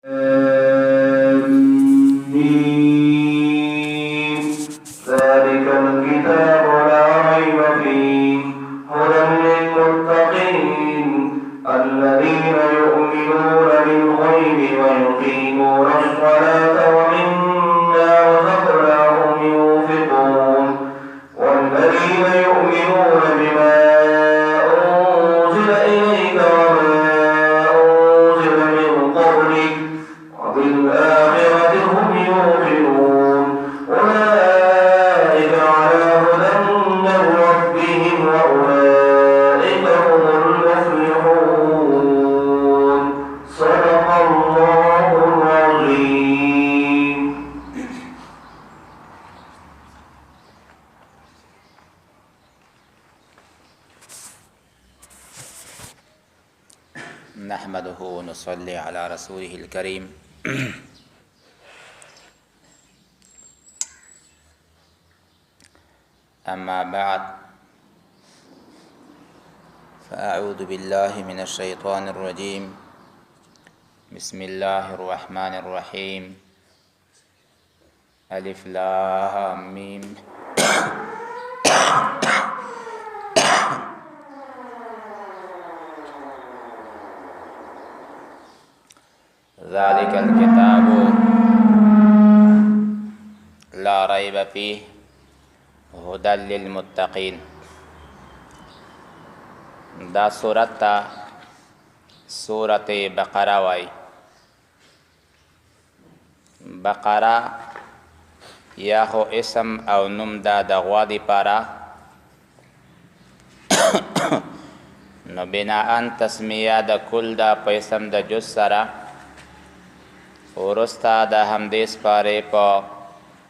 ذلك الكتاب لا ريب فيه هدى للمتقين الذين يؤمنون بالغيب ويقيمون الصلاة ومما رزقناهم ينفقون والذين يؤمنون بما أنزل إليك وما أنزل من قبلك وبالآخرة هم يوقنون أولئك على هدى من ربهم وأولئك هم المفلحون. صدق الله العظيم. نحمده ونصلي على رسوله الكريم. أما بعد، فأعوذ بالله من الشيطان الرجيم. بسم الله الرحمن الرحيم. ألف لام ميم. ذلك الكتاب لا ريب فيه هدى للمتقين. دا سورت ته سورت بقره وای. بقره یا خو اسم او نوم دا د غوا دی پاره، نو بناءً تسمیه د کل دا په اسم د جز سره وروسته د همدې سپارې په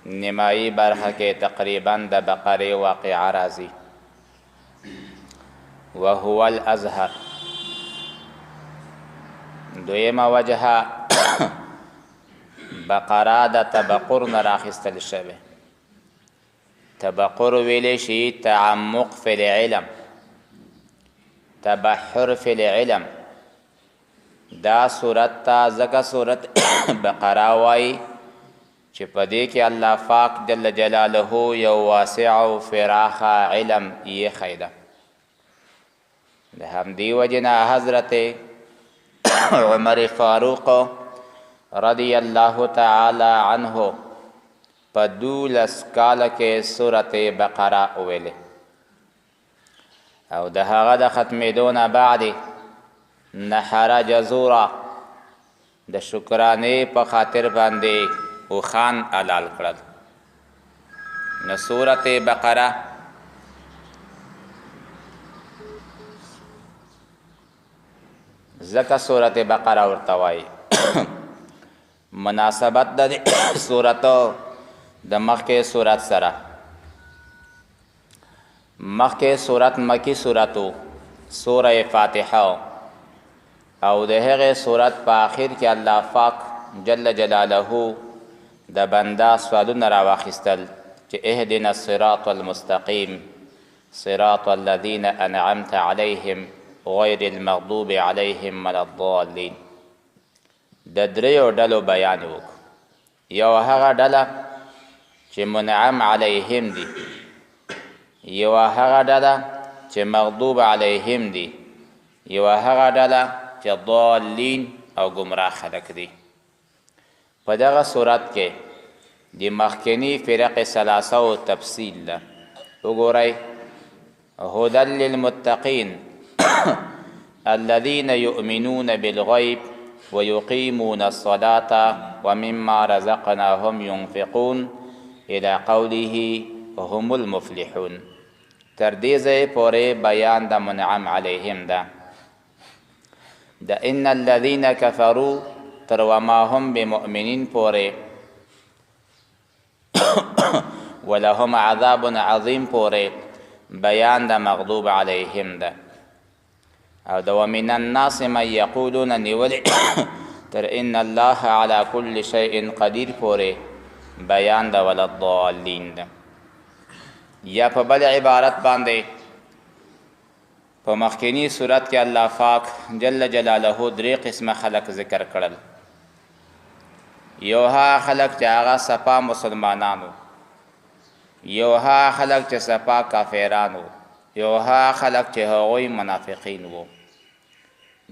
نیمایي برخه کې تقریبا د بقرې واقعه راځي. وهو الازهر. دویمه وجهه بقره د تبقر نه راخیستل شوې. تبقر ویلی شي تعمق فی العلم، تبحر فی العلم. دا سورت ته ځکه سورت بقره وایي چې په دې کې الله پاک جل جلاله یو واسع او فراخه علم ایښی ده. د همدې وجې نه حضرت عمر فاروق رضی الله تعالی عنه په 12 کاله کې سورت بقره وویلې، او د هغه د ختمېدو نه بعد نحر جزورا د شکرانې په خاطر باندې اوښان حلال کړل. نو سورت بقره ځکه سورت بقره ورته وایي. مناسبت د دې سورت د مخکې سورت سره. مخکې سورت مکی سورت و، سوره فاتحه، او د هغې سورت په آخر کې الله پاک جل جلاله د بنده سوالونه راواخیستل چې اهدنا الصراط المستقیم صراط الذین انعمت علیهم غیر المغضوب علیهم ولا الضالین. د دریو ډلو بیان وکړو. یو هغه ډله چې منعم علیهم دي، یو هغه ډله چې مغضوب علیهم دي، یو هغه ډله چې ضالین او ګمراه خلک دي. په دغه صورت کې د مخکني فرق ثلاثه او تفصیل ده. وګورئ، هدى للمتقین الذين يؤمنون بالغيب ويقيمون الصلاة ومما رزقناهم ينفقون إلى قوله هم المفلحون. تر دې ځایه پورې بیان د منعم علیهم ده. د ان الذين كفروا تر وما هم بمؤمنین پورې ولهم عذاب عظیم پورې بیان د مغضوب علیهم ده. او د ومن الناس من یقولون نیولې تر ان الله على كل شيء قدیر پورې بیان د ولا الضالین ده. یا په بل عبارت باندې په مخکنی صورت کې الله پاک جل جلاله درې قسمه خلق ذکر کړل. یو هغه خلک چې هغه صفا مسلمانانو، یو هغه خلک چې صفا کافرانو، یو هغه خلک چې هغوی منافقین وو.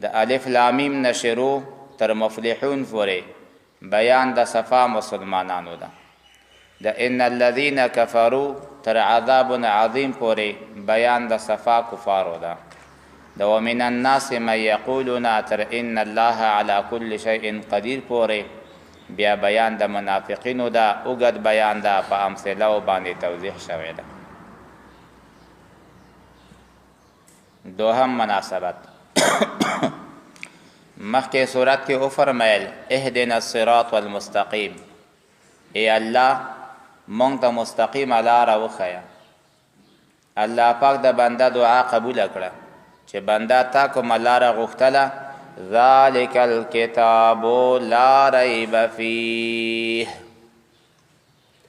د الف لام میم نه شروع تر مفلحون پورې بیان د صفا مسلمانانو ده. د ان الذین کفروا تر عذاب عظیم پورې بیان د صفا کفارو ده. د ومن الناس من یقولون تر ان الله علی کل شیء قدیر پورې بیا بیان د منافقینو ده. اوږد بیان ده، په امثلو باندې توضیح شوی ده. دوهم مناسبت، مخکې صورت کې وفرمیل اهدنا الصراط المستقیم، ای الله مونږ ته مستقیمه لاره وښیه. الله پاک د بنده دعا قبوله کړه چې بنده تا کومه لاره غوښتله، ذلک الکتاب لا ریب فیه،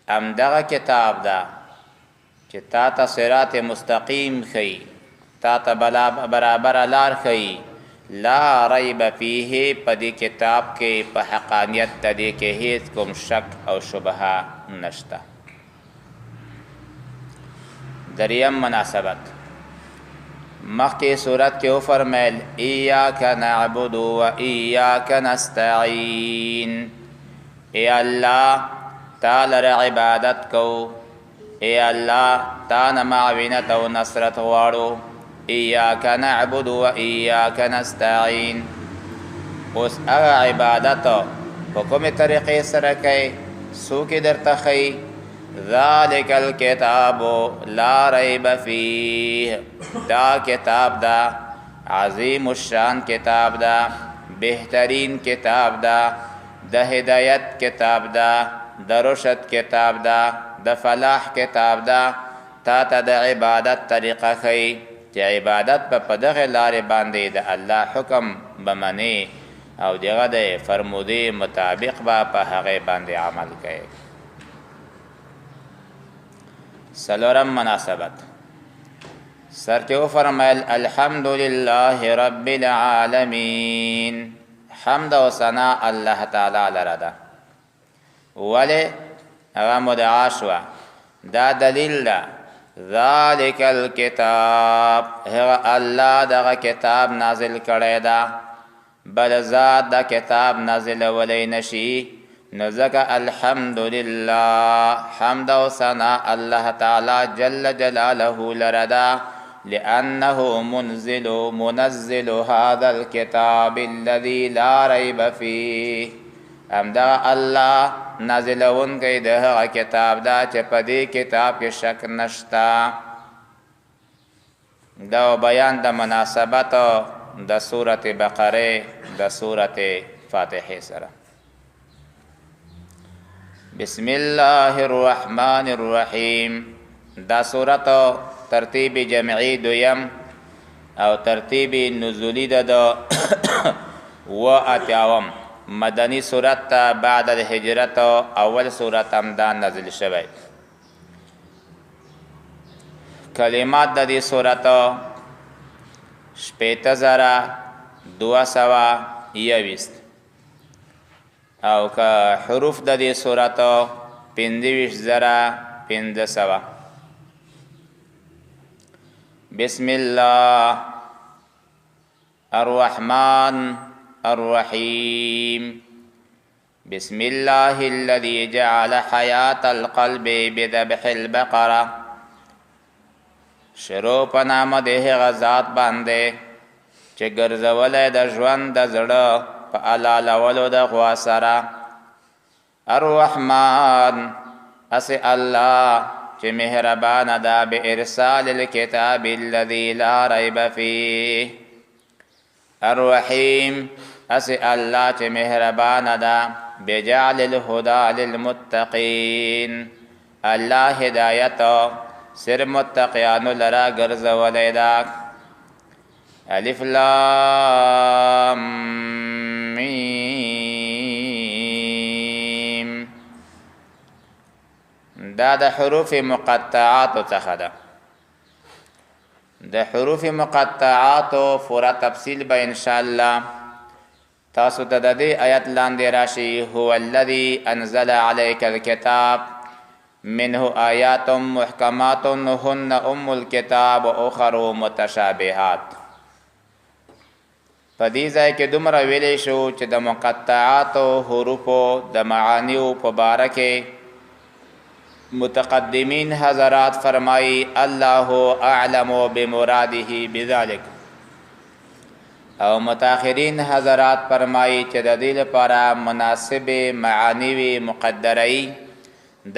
همدغه کتاب ده چې تا ته صراط مستقیم ښیي، تا ته برابره لار ښیي. لا ریب فیه، په دې کتاب کې په حقانیت د دې کې هیڅ کوم شک او شبهه نشته. دریم مناسبت، مخکې صورت کې وفرمیل ایاک نعبد و ایاک نستعین، ای الله تا لره عبادت کو، ای الله تا نه معاونت او نصرت غواړو. ایاک نعبد و ایاک نستعین، اوس هغه عبادت په کومې طریقې سره کوي، څوک یې درته ښیي؟ ذلک الکتاب لا ریب فیه، دا کتاب ده عظیم الشان کتاب ده، بهترین کتاب ده، د هدایت کتاب ده، د رشد کتاب ده، د فلاح کتاب ده. تا ته د عبادت طریقه ښیي چې عبادت په دغه لارې باندې د الله حکم به منې او دغه د فرمودې مطابق به په هغې باندې عمل کوي. څلورم مناسبت، سر کې وفرمیل الحمد لله رب العالمین، حمد او ثنا الله تعالی لره ده. ولې هغه مدعا شوه؟ دا دلیل ده ذالک الکتاب، هغه الله دغه کتاب نازل کړی ده، بل ذات دا کتاب نازلولی نشي. نو ځکه الحمدلله حمد او ثنا الله تعالی جل جلاله لره ده، لأنه منزل هذا الكتاب الذي لا ريب فيه. همدغه الله نازلوونکی د هغه کتاب ده چې په دې کتاب کې شک نشته. دا بیان د مناسبت د سورت بقره د سورت فاتحې سره. بسم الله الرحمن الرحیم، دا سورت ترتیب جمعی دویم او ترتیب نزولی د و اتیاوم مدنی سورت ته بعد الهجرت اول سورت هم دا نازل شوی. کلمات د دې سورت 60,221 او که حروف د دې سورت 25,500. بسم الله الرحمن الرحيم. بسم الله الذي جعل حياة القلب بذبح البقرة. شروع په نامه د هغه ذات باندې چې ګرځولی د ژوند د زړه په حلالولو د غوا سره. الرحمن، هسې الله چې مهربانه ده، بإرسال الكتاب الذي لا ريب فيه. الرحیم، هسې الله چې مهربانه ده، بجعل الهدى للمتقین. الله هدایت سر متقیانو لره ګرځولی ده. الف لام میم، دا د حروف مقطعاتو څخه ده. د حروف مقطعاتو پوره تفصیل به انشاءالله تاسو ته د دې آیت لاندې راشي، هو الذي انزل عليك الكتاب منه آیات محکمات هن ام الكتاب واخر متشابهات. په دې ځای کې دومره ویلی شو چې د مقطعاتو حروفو د معانیو په باره کې متقدمین حضرات فرمایي الله اعلم بمراده بذلک، او متأخرین حضرات فرمایي چې د دې لپاره مناسب معانی وي مقدري،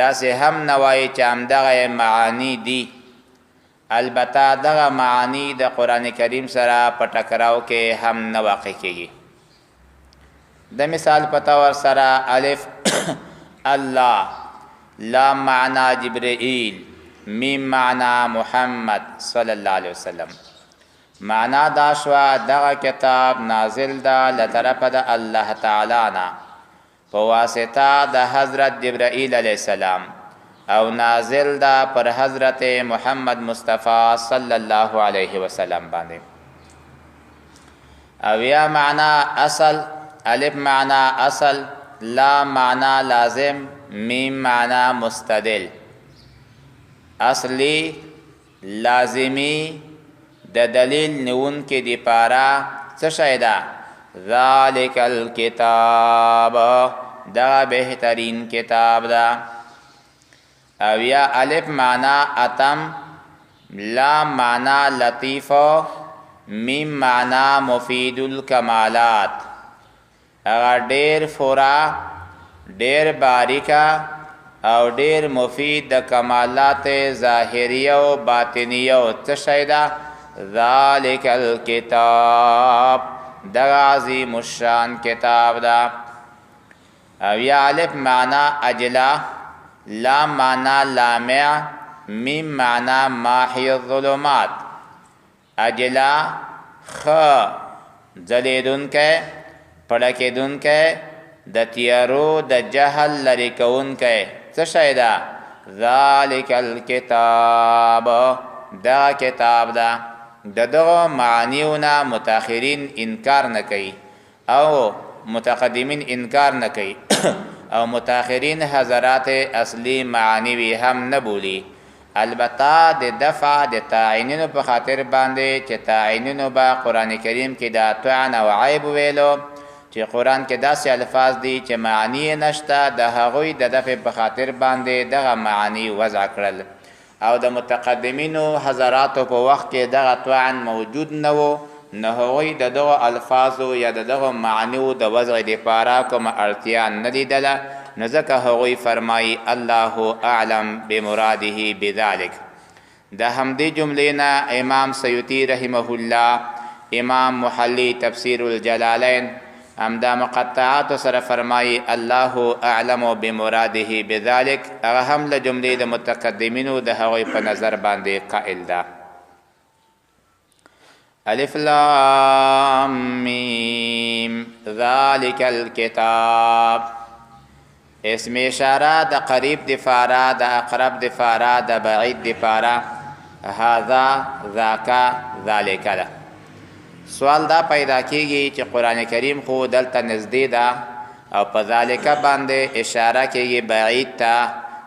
داسې هم نه وایي چې همدغه معانی دي. البته دغه معانی د قرآن کریم سره په ټکراو کې هم نه واقع کیږي. د مثال په طور سره الف الله، لام معنا جبرئیل، میم معنا محمد صلی الله علیه وسلم. معنا دا شوه دغه کتاب نازل ده له طرفه د الله تعالی نه په واسطه د حضرت جبرئیل علیه السلام، او نازل ده پر حضرت محمد مصطفی صلی الله علیه وسلم باندې. او یا معنا اصل، الف معنا اصل، لا معنا لازم، میم معنا مستدل. اصلي لازمی د دلیل نیونکي د پاره څه شی ده؟ ذالک الکتاب، دا بهترین کتاب ده. او یا الف معنا اتم، لام معنا لطیف، میم معنا مفید الکمالات. هغه ډیر فورا، ډیر باریکه او ډیر مفید د کمالات ظاهریه او باطنیه او څه شی ده؟ ذالک الکتاب، دغه عظیم الشان کتاب ده. او یا الف معنا اجلا، لام معنا لامع، میم معنا ماحی الظلمات. اجلا خ ځلیدونکی، پړکېدونکی، د تیارو د جهل لرې کوونکی څه شی ده؟ ذالک الکتاب، دا کتاب ده. د دغو معانیو نه متأخرین انکار نه کوي او متقدمین انکار نه کوي، او متأخرین حضرات اصلي معانی وی هم نه بولي. البته د دفع د تعینینو په خاطر باندې چې تعینینو به قرآن کریم کې دا طعن او عیب ویلو چې قرآن کې داسې الفاظ دي چې معانی یې نشته، د هغوی د دفع په خاطر باندې دغه معانی وضع کړل. او د متقدمینو حضراتو په وخت کې دغه طعن موجود نه و، نو هغوی د دغو الفاظو یا د دغو معنیو د وضع دپاره کومه اړتیا نه لیدله، نو ځکه هغوی فرمایي الله اعلم بمراده بذلک. د همدې جملې نه امام سیوطي رحمه الله، امام محلی تفسیر الجلالین، همدا مقطعاتو سره فرمایي الله اعلم بمراده بذلک. هغه هم له جملې د متقدمینو د هغوی په نظر باندې قائل ده. الف لام میم ذالک الکتاب، اسم اشاره د قریب د فاره، د اقرب د فاره، د بعید د فاره، هذا ذاک ذالک ده. سوال دا پیدا کیږي چې قرآن کریم خو دلته نږدې ده او په ذالک باندې اشاره کیږي بعید ته،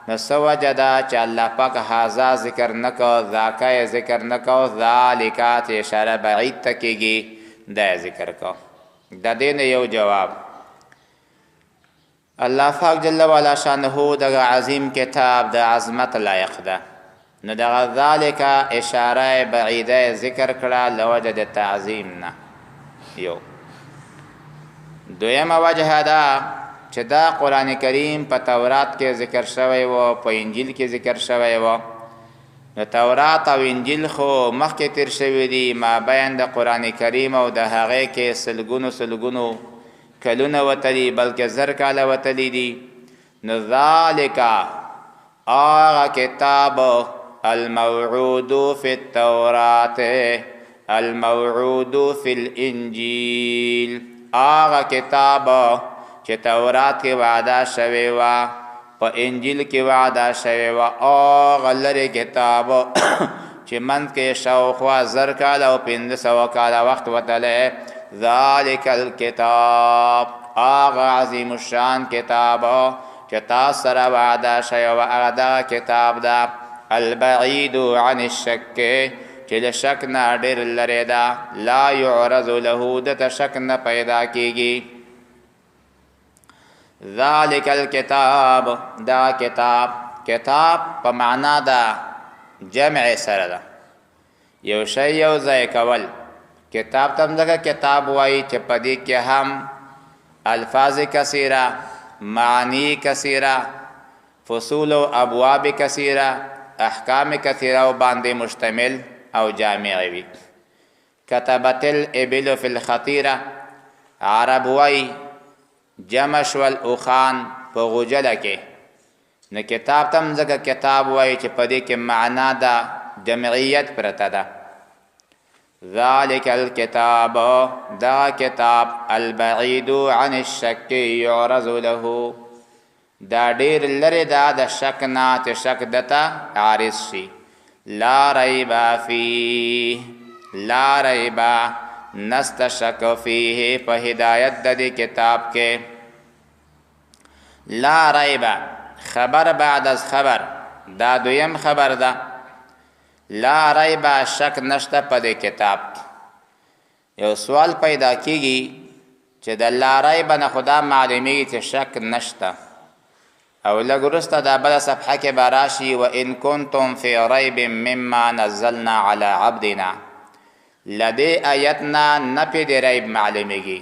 نو څه وجه ده چې الله پاک هذا ذکر نه کو، ذاک یې ذکر نه کو، ذالک چې اشاره بعید ته کیږي دا یې ذکر کو؟ د دې نه یو جواب، الله پاک جل وعلا شانه دغه عظیم کتاب د عظمت لایق ده، نو دغه ذالک اشاره بعیده ذکر کړه له وجه د تعظیم نه. یو دویمه وجه ده چې دا قرآن کریم په تورات کې ذکر شوی و، په انجیل کې ذکر شوی و. نو تورات او انجیل خو مخکې تیر شوي دي، ما بین د قرآن کریم او د هغې کې سلګونو سلګونو کلونه وتلي، بلکې 1000 کاله وتلي دي. نو ذالک هغه کتاب الموعود فی التورات الموعود فی الانجیل، هغه کتاب چې تورات کې وعده شوې وه، په انجیل کې وعده شوې وه، هغه لرې کتاب چې منځ کې شاوخوا 1000 کاله او 500 کاله وخت وتلی، ذالک الکتاب، هغه عظیم الشان کتاب چې تاسو سره وعده شوې وه، هغه دغه کتاب ده. البعید عن الشک، چې له شک نه ډېر لرې ده. لا يعرض له، ده ته شک نه پیدا کېږي. ذالک الکتاب، دا کتاب، کتاب په معنا ده جمع سره ده، یو شی یو ځای کول. کتاب ته هم ځکه کتاب وایي چې په دې کې هم الفاظ کثیره، معانی کثیره، فصول او ابواب کثیره، احکام کثیره باندې مشتمل او جامع وي. کتبت الابل فی الخطیره، عرب وایي جمع شول اوښان په غوجله کې. نو کتاب ته هم ځکه کتاب وایي چې په دې کې معنا ده جمعیت پرته ده. ذالک الکتاب، دا کتاب، البعید عن الشک یعرض له، دا ډیر لرې ده د شک نه چې شک دته عارض شي. لا ریب فیه، لا ریب نست شک فیه، په هدایت د دې کتاب کې. لا ریب خبر بعد از خبر، دا دویم خبر ده. لا ریب شک نشته په دې کتاب کې. یو سوال پیدا کیږي چې د لا ریب نه خدا معلومیږي چې شک نشته، او لږ وروسته دا بله صفحه کې به راشي وان کنتم فی ریب مما نزلنا علی عبدنا. له دې آیت نه نفي د ریب معلومیږي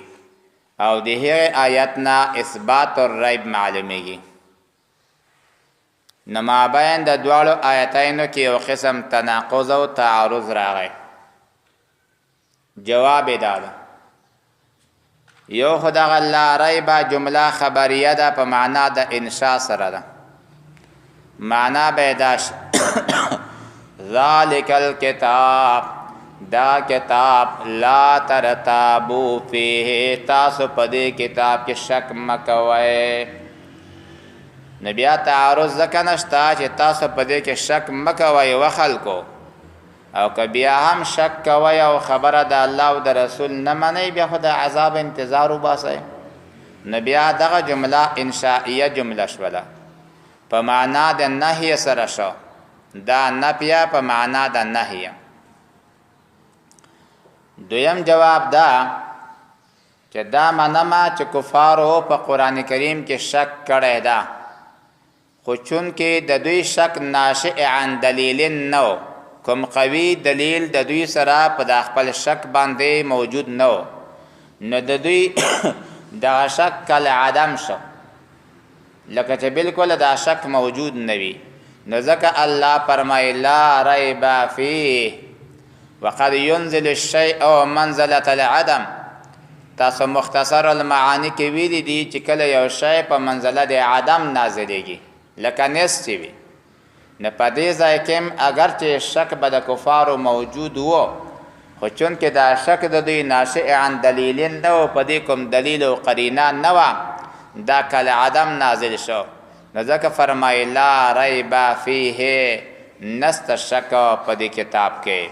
او د هغې آیت نه اثبات الریب معلومیږي. نو مابین د دواړو آیتینو کې یو قسم تناقض او تعارض راغی. جواب یې دا ده، یو خو دغه لا ریب جمله خبریه ده په معنا د انشاء سره ده، معنا به یې دا شي ذالک الکتاب، دا کتاب، لا ترتابو فیه، تاسو په دې کتاب کې شک مه کوئ. نو بیا تعارض ځکه نشته چې تاسو په دې کې شک مه کوئ وخلکو، او که بیا هم شک کوئ او خبره د الله او د رسول نه منئ بیا خو د عذاب انتظار وباسئ. نو بیا دغه جمله انشائیه جمله شوله، په معنا د نهی سره شو، دا نفیه په معنا د نهی. دویم جواب دا چې دا منمه چې کفارو په قرآن کریم کې شک کړی ده، خو چونکې د دوی شک ناشئ عن دلیل نه و، کوم قوي دلیل د دوی سره په دا خپل شک باندې موجود نه و، نو د دوی دغه شک کالعدم شو، لکه چې بالکل دا شک موجود نه وي. نو ځکه الله فرمایي لا ریب فیه وقد ينزل الشيء منزلة العدم. تاسو مختصر المعانی کې ویلي دي چې کله یو شی په منزله د عدم نازلېږي لکه نس چې وي، نو په دې ځای کې هم اګر چې شک به د کفارو موجود و، خو چونکې دا شک د دوی ناشئ عن دلیل نه و، په دې کوم دلیل او قرینه نه وه، دا کله عدم نازل شو. نو ځکه فرمایي لا ریب فیه، نسته شک په دې کتاب کې.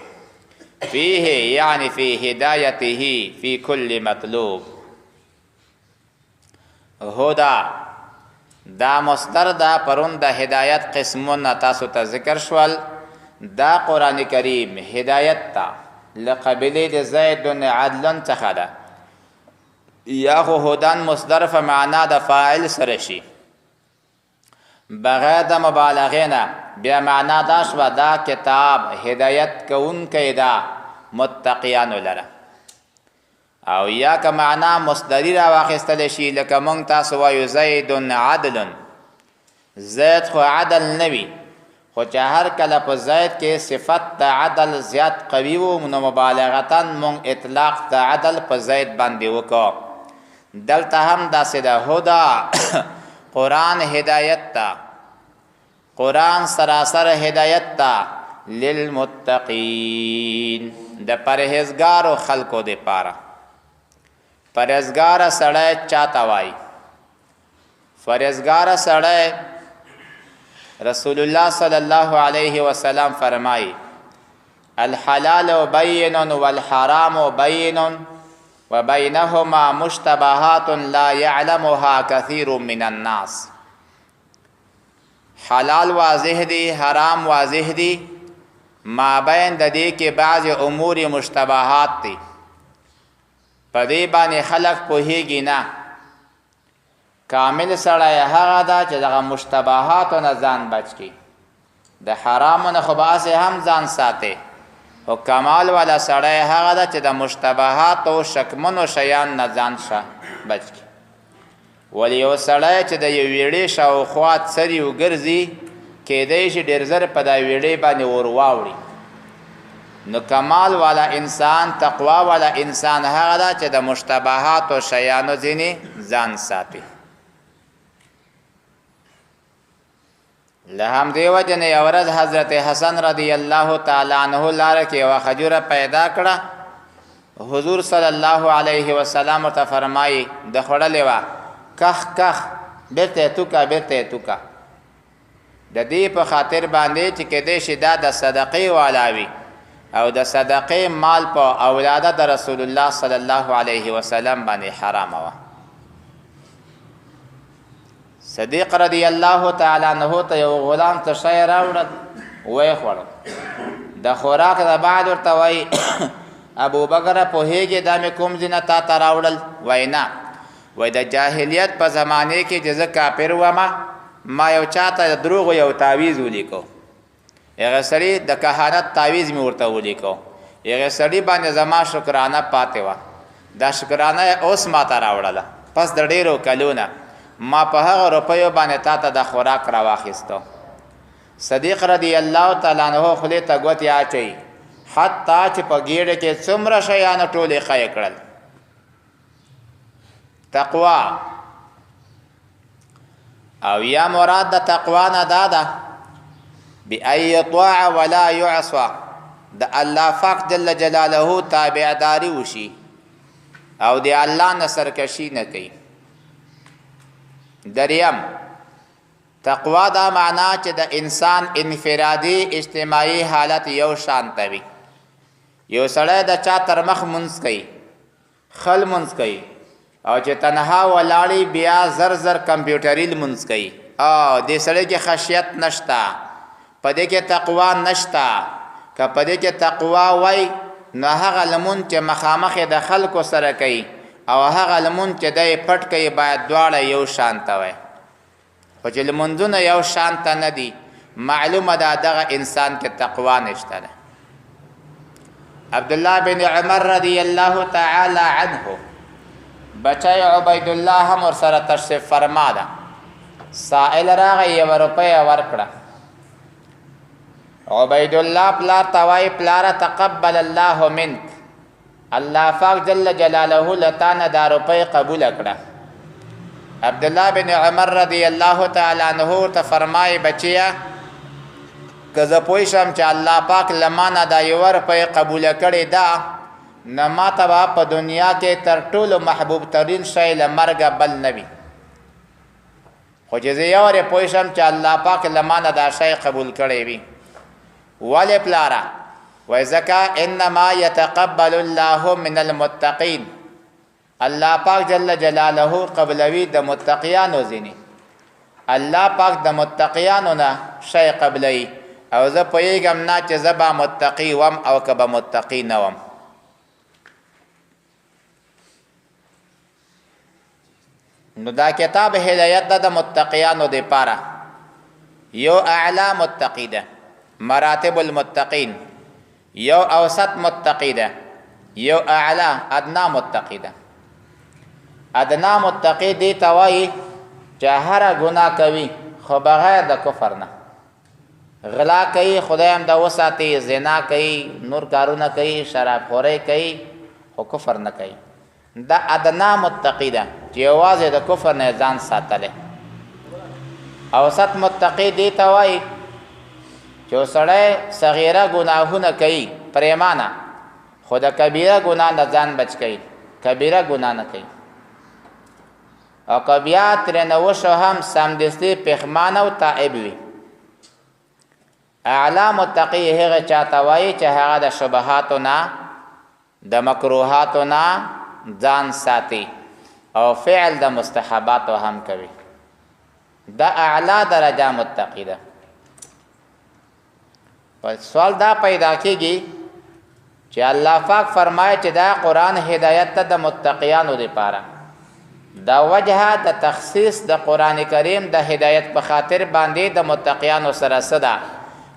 فيه يعني في هدايته في كل مطلوب. هدا دا مصدر دا پرون د هدایت قسمونه تاسو ته ذکر شول. دا قرآن کریم هدایت ته له قبیلې د زید عدل څخه ده، یا خو هدن مصدر په معنا د فاعل سره شي بغیر د مبالغې نه، بیا معنا دا شوه دا کتاب هدایت کوونکی ده متقیانو لره. او یا که معنا مصدری را واخیستل شي لکه مونږ تاسو وایو زید عدل، زید خو عدل نه وي، خو چې هر کله په زید کې صفت د عدل زیات قوي وو نو مبالغتا مونږ اطلاق د عدل په زید باندې وکړو. دلته هم داسې ده، هدا قرآن هدایت ته، قرآن سراسر هدایت ته للمتقین، د پرهیزګارو خلکو دپاره. پرهیزګاره سړی چاته وایي؟ پرهیزګاره سړی رسول الله صلی الله علیه وسلم فرمایي الحلال بین والحرام بین وبینهما مشتبهات لا يعلمها كثير من الناس. حلال واضح دی، حرام واضح دی، مابین د دې کې بعضې امور مشتبهات دي، په دې باندې خلک پوهیږي نه. کامل سړی هغه ده چې دغه مشتبهاتو نه ځان بچ کړي، د حرامو نه خو به هسې هم ځان ساتي، خو کمال والا سړی هغه ده چې د مشتبهاتو شکمنو شیان نه ځان بچ کړي. ولې یو سړی چې د یو ویړې شاوخوا څري وګرځي، کیدای شي ډېر زر په دا ویړې باندې اور واوړي. نو کمال والا انسان، تقوا والا انسان هغه ده چې د مشتبهاتو شیانو ځینې ځان ساتي. له همدې وجې نه یوه ورځ حضرت حسن رضی الله تعالی عنه لاره کې یوه خجوره پیدا کړه. حضور صلی الله علیه وسلم ورته فرمایي، د خوړلې وه، کخ کخ، بیرته یې توکه، بیرته یې توکه. د دې په خاطر باندې چې کیدای شي دا د صدقې والا وي، او د صدقې مال په اولاده د رسول الله صلی الله علیه وسلم باندې حرامه وه. صدیق رضی الله تعالی عنه ته یو غلام څه شی راوړل، ویې خوړل. د خوراک نه بعد ورته وایي، ابوبکر پوهېږې دا مې کوم ځای نه تا ته راوړل؟ وایي نه. وایي د جاهلیت په زمانې کې چې زه کافر ومه، ما یو چا ته د دروغو یو تعویذ ولیکو، هغه سړي د کهانت تعویذ مې ورته ولیکو، هغه سړي باندې زما شکرانه پاتې وه، دا شکرانه یې اوس ما ته راوړله. پس د ډېرو کلونه ما په هغه روپیو باندې تا ته د خوراک راواخیستو. صدیق رضی الله تعالی عنه خولې ته ګوتې اچوي، حتی چې په ګېډه کې څومره شیانو ټول یې ښه کړل. تقوا او یا مراد د تقوا نه دا ده بأن یطاع ولا یعصى، د الله پاک جل جلاله تابعداري وشي او د الله نه سرکشي نه کوي. دریم، تقوا دا معنا چې د انسان انفرادي اجتماعي حالت یو شان ته وي. یو سړی د چا تر مخ مونځ کوي، ښه لمونځ کوي، او چې تنها ولاړي بیا زر زر کمپیوټري لمونځ کوي، او دې سړی کې خشیت نشته، په دې کې تقوا نشته. که په دې کې تقوا وای، نو هغه لمونځ چې مخامخ د خلکو سره کوي او هغه لمونځ چې دی پټ کوي، باید دواړه یو شان ته وای. خو چې لمونځونه یو شان ته نه دي، معلومه ده دغه انسان کې تقوا نشته ده. عبدالله بن عمر رضی الله تعالی عنه بچی عبید الله هم ورسره تشریف فرما ده. سائل راغی، یوه روپۍ ورکړه. عبید الله پلار ته وایي، پلاره تقبل الله منک، الله پاک جل جلاله له تا نه دا روپۍ قبوله کړه. عبدالله بن عمر رضی الله تعالی عنه ورته فرمایي، بچیه که زه پوه شم چې الله پاک له ما نه دا یوه روپۍ قبوله کړې ده، نو ما ته به په دنیا کې تر ټولو محبوب ترین شی له مرګه بل نه وي. خو چې زه یو وارې پوه شم چې الله پاک له ما نه دا شی قبول کړی وي. ولې پلاره؟ وایي ځکه انما یتقبل الله من المتقین، الله پاک جل جلاله قبلوي د متقیانو ځینې. الله پاک د متقیانو نه شی قبلوي، او زه پوهېږم نه چې زه به متقي وم او که به متقي نه وم. نو دا کتاب هدایت ده د متقیانو دپاره. یو اعلی متقی ده، مراتب المتقین، یو اوسط متقی ده، یو اعلی ادنا متقی ده. ادنا متقی دی ته وایي چې هره ګناه کوي خو بغیر د کفر نه، غلا کوي خدای هم د وساتي، زنا کوي، نور کارونه کوي، شرابخورۍ کوي، خو کفر نه کوي. دا ادنا متقی ده چې یوازې د کفر نه ځان ساتلی. اوسط متقی دی ته وایي چې یو سړی صغیره ګناهونه کوي پریمانه، خو د کبیره ګناه نه ځان بچ کوي، کبیره ګناه نه کوي، او که بیا ترېنه وشو هم سمدستي پښمانه او تائب وي. اعلی متقی هغه چاته وایي چې هغه د شبهاتو نه، د مکروهاتو نه، ځان ساتي او فعل د مستحباتو هم کوي. دا اعلی درجه متقی ده. په سوال دا پیدا کیږي چې الله پاک فرمایي چې دا قرآن هدایت ته د متقیانو لپاره، دا وجه د تخصیص د قرآن کریم د هدایت په خاطر باندې د متقیانو سره څه ده؟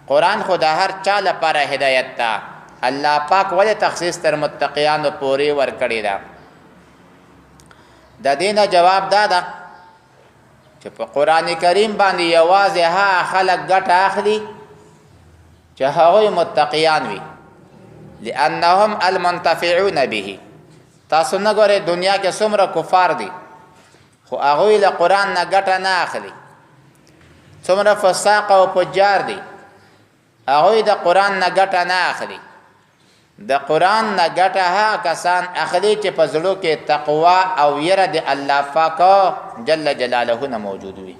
قرآن خو د هر چا لپاره هدایت ده، الله پاک ولې تخصیص تر متقیانو پورې ورکړی ده؟ د دې نه جواب دا ده چې په قرآن کریم باندې یوازې هغه خلک ګټه اخلي چې هغوی متقیان وي، لأنهم المنتفعون به. تاسو نه ګورئ دنیا کې څومره کفار دي خو هغوی له قرآن نه ګټه نه اخلي، څومره فساق او فجار دي هغوی د قرآن نه ګټه نه اخلي. د قرآن نه ګټه هغه کسان اخلي چې په زړو کې تقوا او یره د الله پاک جل جلاله نه موجود وي.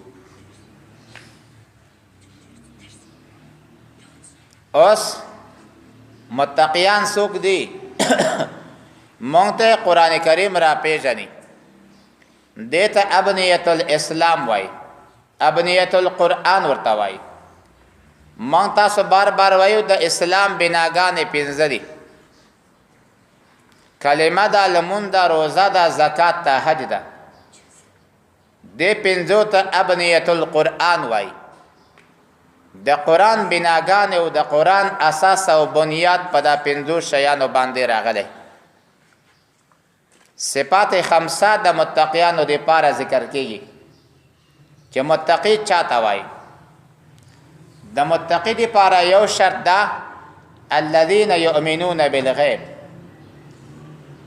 اوس متقیان څوک دي؟ مونږ ته قرآن کریم را پیژني، دې ته ابنیت الاسلام وایي، ابنیت القرآن ورته وایي. مونږ تاسو بار بار وایو د اسلام بناګانې پنځه دي: کلمه ده، لمونځ ده، روزه ده، زکات ده، حج ده. دې پنځو ته ابنیت القرآن وایي. د قرآن بناګانې او د قرآن اساس او بنیاد په دا پنځو شیانو باندې راغلی. صفات خمسه د متقیانو دپاره ذکر کیږي چې متقی چاته وایي. د متقی دپاره یو شرط ده، الذین یؤمنون بالغیب.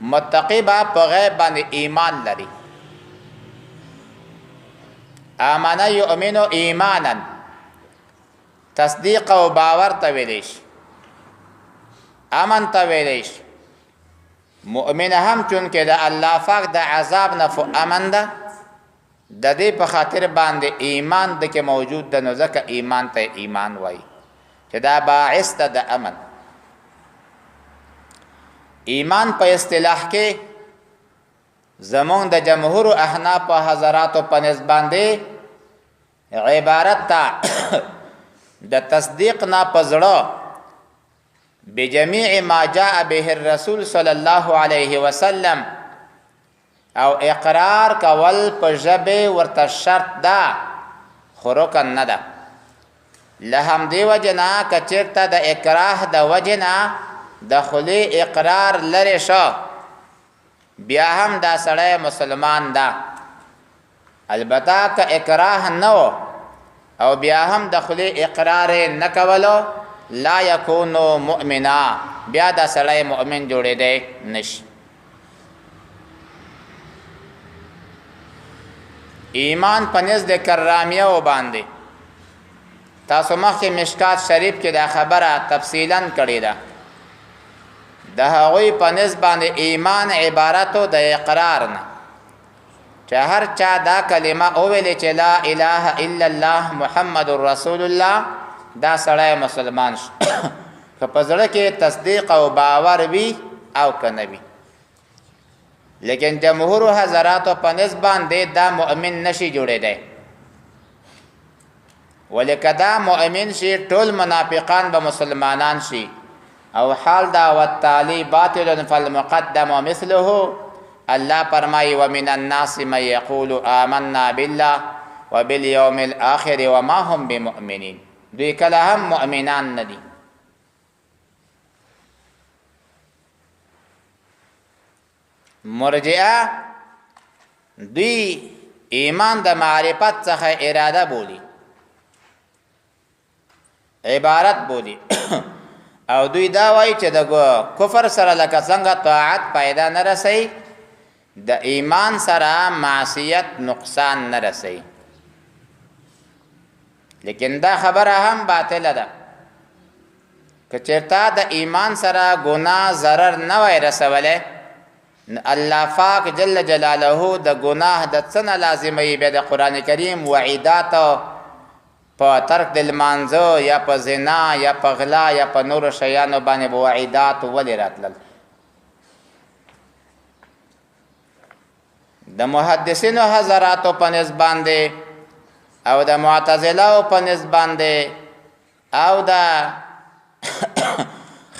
متقی به په غیب باندې ایمان لري. آمنه یؤمن ایمانا، تصدیق او باور ته ویلی شي، امن ته ویلی شي. مؤمن هم چونکه د الله پاک د عذاب نه فو امن ده، د دې په خاطر باندې ایمان د کې موجود ده، نو ځکه ایمان ته ایمان وایي چې دا باعث ده د امن. ایمان په اصطلاح کې زمونږ د جمهور احناف حضراتو په نسبت باندې عبارت ده د تصدیق نه په زړه بجميع ما جاء به الرسول صلی الله علیه وسلم، او اقرار کول په ژبې ورته شرط ده خو رکن نه ده. له همدې وجې نه که چېرته د اکراه د وجې نه د خولې اقرار لرې شو، بیا هم دا سړی مسلمان ده. البته که اکراه نه و او بیا هم د خولې اقرار یې نه کولو، لا یکون مؤمنا، بیا دا سړی مؤمن جوړېدی نشي. ایمان په نزد کرامیه و باندې تاسو مخکې مشکات شریف کې دا خبره تفصیلا کړې ده. د هغوی په نزد باندې ایمان عبارت د اقرار نه، چې هر چا دا کلمه وویلې چې لا اله الا الله محمد رسول الله، دا سړی مسلمان شو، که په زړه کې تصدیق او باور وي او که نه وي. لیکن جمهور حضراتو په نسبت باندې دا مؤمن نشي جوړېدی، ولې که دا مؤمن شي ټول منافقان به مسلمانان شي، او حال دا والتالي باطل فالمقدم مثله. الله فرمایي ومن الناس من یقول آمنا بالله وبالیوم الاخر وما هم بمؤمنین. دوی کله هم مؤمنان نه دي. مرجئه دوی ایمان د معرفت څخه اراده بولی، عبارت بولی، او دوی دا وایي چې د کفر سره لکه څنګه طاعت پیدا نه رسي، د ایمان سره معصیت نقصان نه رسي. لیکن دا خبره هم باطله ده. که چېرته د ایمان سره ګناه ضرر نه وای رسولی، نو الله پاک جل جلاله د ګناه د څه نه لازموي؟ بیا د قرآن کریم وعیدات په ترک د لمانځه یا په زنا یا په غلا یا په نورو شیانو باندې به وعیدات ولې راتلل؟ د محدثینو حضراتو په نسبت باندې او د معتزله په نسبت باندې او د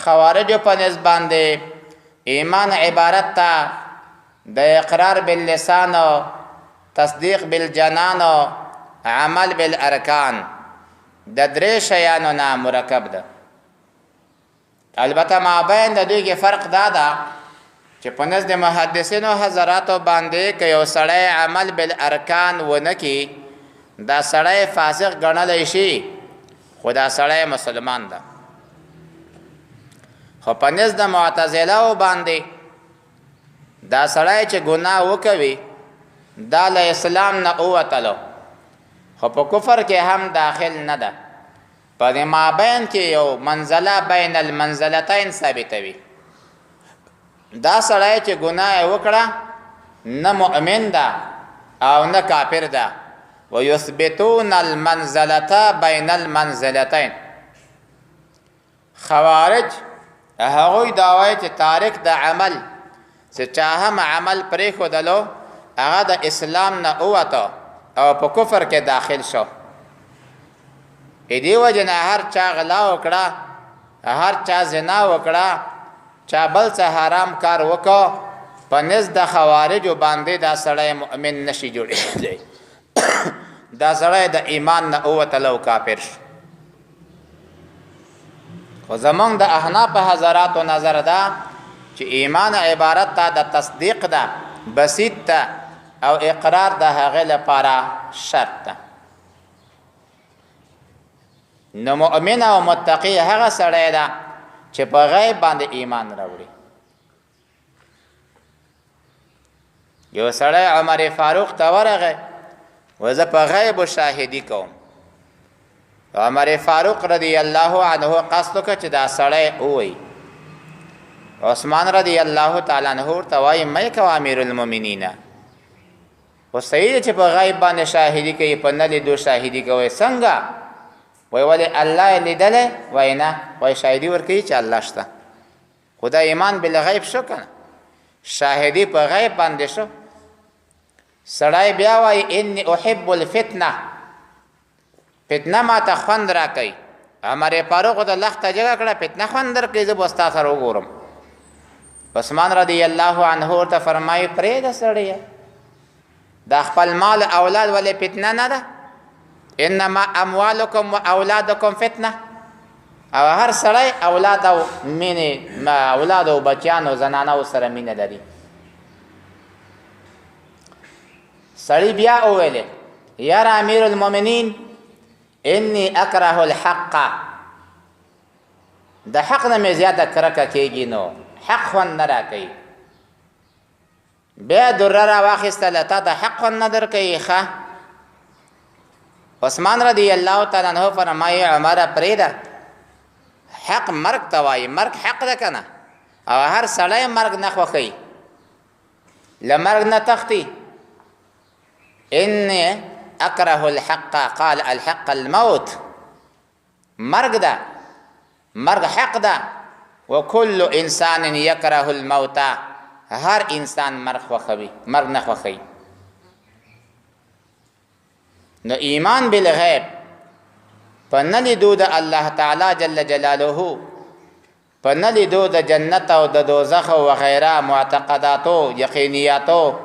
خوارجو په نسبت باندې ایمان عبارت ته د اقرار باللسان، تصدیق بالجنان، عمل بالارکان، د درې شیانو نه مرکب ده. البته مابین د دوی کې فرق دا ده چې په نزد محدثینو حضراتو باندې که یو سړی عمل بالارکان ونه کړي، دا سړی فاسق ګڼلی شي، خو دا سړی مسلمان ده. خو په نزد معتزله باندې دا سړی چې ګناه وکوي دا له اسلام نه ووتلو، خو په کفر کې هم داخل نه ده. په دې مابین کې یو منزله بین المنزلتین ثابتوي. دا سړی چې ګناه یې وکړه نه مؤمن ده او نه کافر ده. ویثبتون المنزلة بین المنزلتین. خوارج هغوی دا وایي چې تارک د عمل، چې چا هم عمل پرېښودلو هغه د اسلام نه ووته او په کفر کې داخل شو. دې وجې نه هر چا غلا وکړه، هر چا زنا وکړه، چا بل څه حرام کار وکړ، په نزد د خوارجو باندې دا سړی مؤمن نشي جوړېدلی. دا سړی د ایمان نه ووتل او کافر شو. خو زمونږ د احناف حضراتو نظر ده چې ایمان عبارت ته د تصدیق ده، بسیط ده، او اقرار د هغې لپاره شرط ده. نو مؤمن او متقی هغه سړی ده چې په غیب باندې ایمان راوړي. یو سړی عمر فاروق ته ورغی، وایي زه په غیب شاهدي کوم. عمر فاروق رضی الله عنه قصد وکړ چې دا سړی ووایي. عثمان رضی الله تعالی عنه ورته وایي مه یې کوه امیر المؤمنین، خو صحیح ده چې په غیب باندې شاهدي کوي، په نه لیدو شاهدي کوي. څنګه؟ وایي ولې الله یې لیدلی؟ وایي نه. وایي شاهدي ورکوي چې الله شته. خو دا ایمان بالغیب شو که نه، شاهدي په غیب باندې شو. سړی بیا وایي انی احب الفتنه، فتنه ما ته خوند راکوي. عمر فاروق ته لخته جګه کړه، فتنه خوند درکوي، زه به ستا سره وګورم. عثمان رضی الله عنه ورته فرمایي پرېږده سړیه، دا خپل مال اولاد ولې فتنه نه ده؟ انما اموالکم و اولادکم فتنه. او هر سړی اولاد او مینې، اولاد او بچیانو زنانو سره مینه لري. سړی بیا وویلې یاره امیر المؤمنین انی اکره الحق، د حق نه مې زیاته کرکه کېږي، نو حق خوند نه راکوي. بیا دره را واخیستله، تا ته حق خوند نه درکوي. ښه، عثمان رضی الله تعالی عنه فرمایي عمره پرېږده، حق مرګ ته وایي، مرګ حق ده که نه، او هر سړی مرګ نه خوښوي، له مرګ نه تښتي. انی اکره الحق، قال الحق الموت، مرګ ده، مرګ حق ده. وکل انسان یکره الموت، هر انسان مرګ خوښوي، مرګ نه خوښوي. نو ایمان بالغیب په نه لیدو د الله تعالی جل جلاله، په نه لیدو د جنت او د دوزخ او وغیره معتقداتو یقینیاتو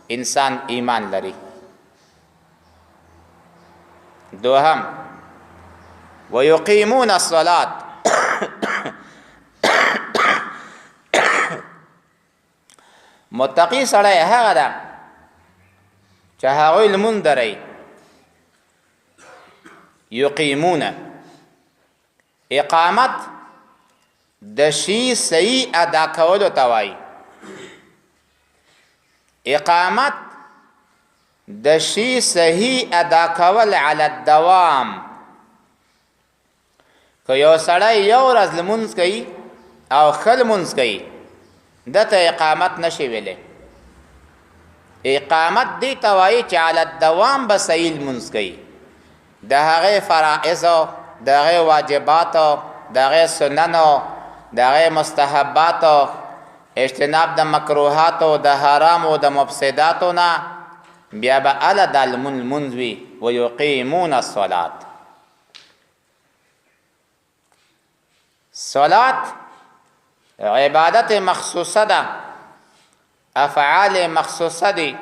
انسان ایمان لري. دوهم ویقیمون الصلاة، متقی سړی هغه ده چې هغوی لمونځ دروي. یقیمون اقامت د شی صحیح ادا کولو ته وایي. اقامت د شی صحیح ادا کول علی الدوام. که یو سړی یو ورځ لمونځ کوي او ښه لمونځ کوي، ده ته اقامت نشي ویلی. اقامت دې ته وایي چې علی الدوام به صحیح لمونځ کوي، د هغې فرائضو، د هغې واجباتو، د هغې سننو، د هغې مستحباتو، اجتناب د مکروهاتو، د حرامو، د مفسداتو نه، بیا به اله دا لمونځ لمونځ وي. ویقیمون الصلاة. صلات عبادت مخصوصه ده، افعال مخصوصه دي،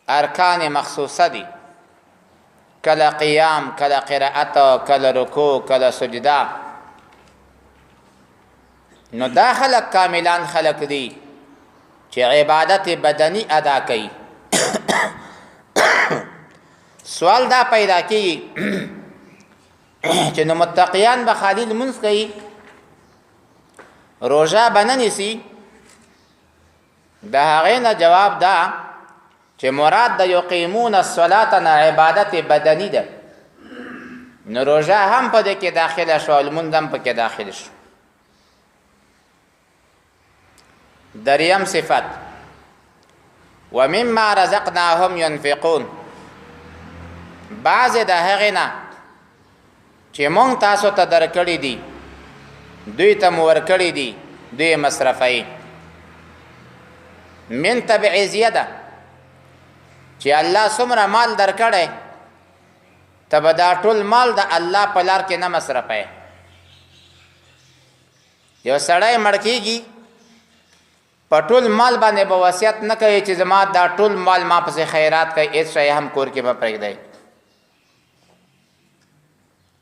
ارکان مخصوصه دي. کله قیام، کله قرائت، کله رکوع، کله سجده. نو دا خلک کاملان خلک دي چې عبادت بدني ادا کوي. سوال دا پیدا کیږي چې نو متقیان به خالي لمونځ کوي، روژه به نه نیسي؟ د هغې نه جواب دا چې مراد د یقیمون الصلاة نه عبادت بدني ده، نو روژه هم په دې کې داخله شوه او لمونځ هم پکې داخل شو. دریم صفت، ومما رزقناهم ينفقون. بعضې د هغې نه چې مونږ تاسو ته درکړي دي، دوی ته مو ورکړي دي، دوی مصرفوي. من تبعیضیه ده چې الله څومره مال درکړی، ته به دا ټول مال د الله په لار کې نه مصرفوې. یو سړی مړ کېږي، په ټول مال باندې به وصیت نه کوي چې زما دا ټول مال ما پسې خیرات کوي، هېڅ شی هم کور کې به پرېږدی.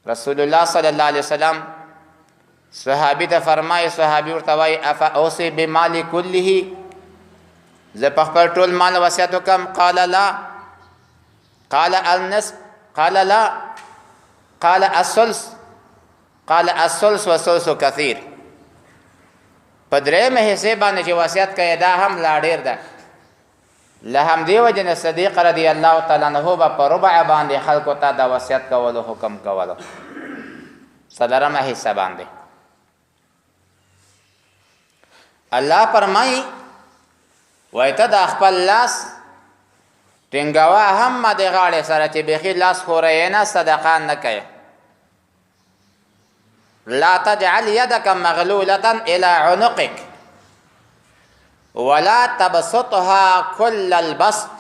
رسول الله صلی الله علیه وسلم صحابي ته فرمایي، صحابي ورته وایي افا اوصي بمالي کله، زه په خپل ټول مال وصیت وکړم؟ قال لا. قال النصف؟ قال لا. قال الثلث؟ قال الثلث والثلث کثیر. په درېیمه حصې باندې چې وصیت کوي دا هم لا ډېر ده. له همدې وجې نه صدیق رضی الله تعالی عنه به په ربع باندې خلکو ته د وصیت کولو حکم کولو، څلورمه حصه باندې. الله فرمایي وایي ته دا خپل لاس ټینګوه هم د غاړې سره چې بیخي لاس ښوروې نه، صدقه نه کوې. لا تجعل يدك مغلولة إلى عنقك ولا تبسطها كل البسط.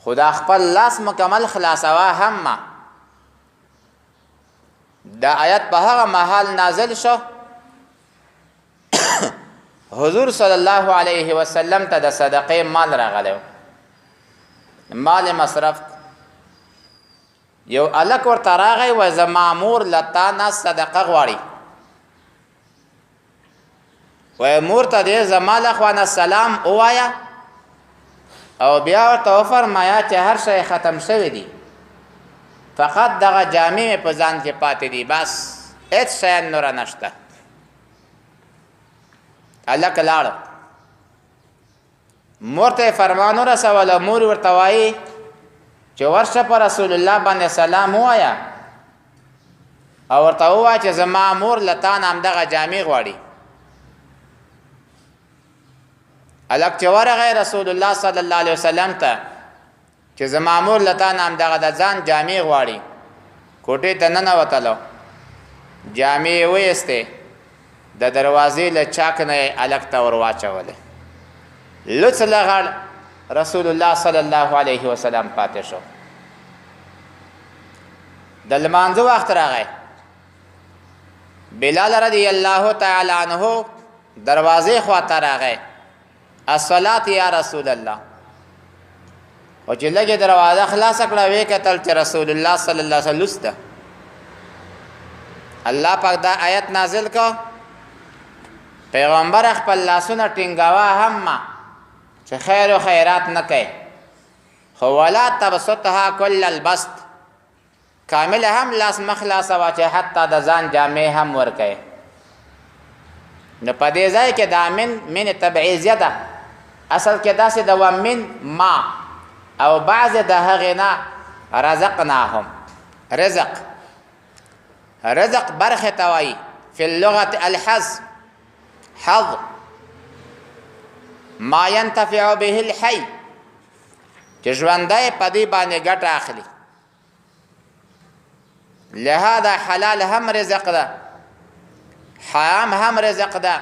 خدا خپل لاس مکمل خلاصوه هم. دا آیت په هغه مهال نازل شو حضور صلی الله علیه وسلم ته د صدقې مال راغلی، مال مصرف. یو الک ورته راغی وایي زما مور له تا نه صدقه غواړي. وایي مور ته دې زما له خوا نه سلام ووایه او بیا ورته وفرمایه چې هر شی ختم شوی دي، فقط دغه جامې مې په ځان کې پاتې دي، بس هېڅ شی نوره نشته. هلک لاړ، مور ته یې فرمان ورسوله. مور ورته وایي چې ورشه په رسول الله باندې سلام ووایه او ورته ووایه چې زما مور له تا نه همدغه جامې غواړي. هلک چې ورغی رسول الله صلی الله علیه وسلم ته چې زما مور له تا نه همدغه د ځان جامې غواړي، کوټې ته ننوتلو، جامې یې وایستې، د دروازې له چاک نه یې هلک ته ور واچولې. لوڅ لغړ رسول الله صلی الله علیه وسلم پاتې شو. د لمانځه وخت راغی، بلال رضی الله تعالی عنه دروازې خواته راغی، الصلاة یا رسول الله. او چې لږې دروازه خلاصه کړه، ویې کتل چې رسول الله صلی الله علیه وسلم لوڅ ده. الله پاک دا آیت نازل کړ، پیغمبر خپل لاسونه ټینګوه هم چې خیر و خیرات نه کوي، خو ولا تبسطها کل البسط، کامل هم لاس مه خلاصوه چې حتی د ځان جامې هم ورکوي. نو په دې ځای کې دا من من تبعیضیه ده، اصل کې داسې د ومن ما او بعضې د هغې نه رزقناهم. رزق، رزق برخې ته وایي فی اللغة الحظ، حظ ما ينتفع به الحي، چې ژوندی په دې باندې ګټه اخلي. لهذا حلال هم رزق ده، حرام هم رزق ده،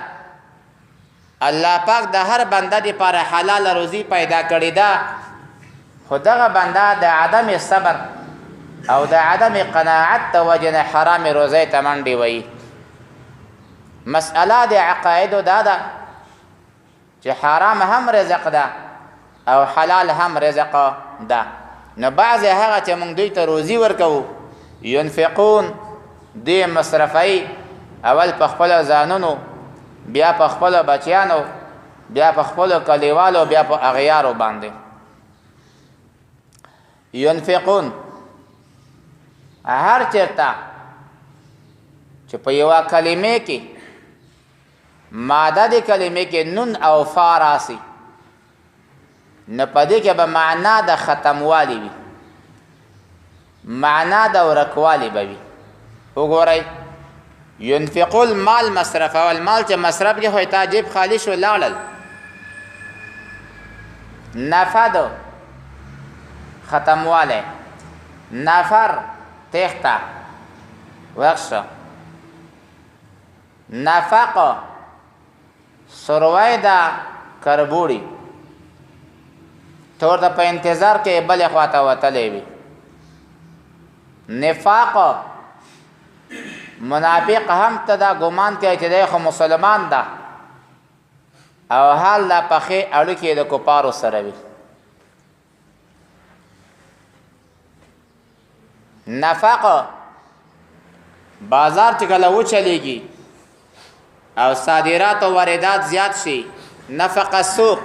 الله پاک د هر بنده دپاره حلاله روزي پیدا کړې ده، خو دغه بنده د عدم صبر او د عدم قناعت د وجې نه حرامې روزۍ ته منډې وهي. مسئله د عقایدو دا ده چې حرام هم رزق ده او حلال هم رزق ده. نو بعضې هغه چې موږ دوی ته روزي ورکوو، ينفقون، دوی مصرفوي اول په خپلو ځانونو، بیا په خپلو بچیانو، بیا په خپلو کلیوالو، بیا په اغیارو باندې. ينفقون هر چېرته چې په یوه کلمې کې ماده د کلمې کې نون او فا راسي، نو په دې کې به معنا د ختموالي وي، معنا د ورکوالي به وي. وګورئ، ينفقو المال مصرفول، مال چې مصرف کې خو یې تا جیب خالي شو لاړل. نفد ختموالی، نفر تېښته ورک شو، نفق سروی ده کربوړي، ته ورته په انتظار کې بلې خواته وتلی وي. نفاق منافق هم ته دا ګمان کوي چې دی خو مسلمان ده او حال دا پخې اړیکې د کفارو سره وي. نفق بازار چې کله وچلېږي او صادرات او واردات زیات شي، نفق السوق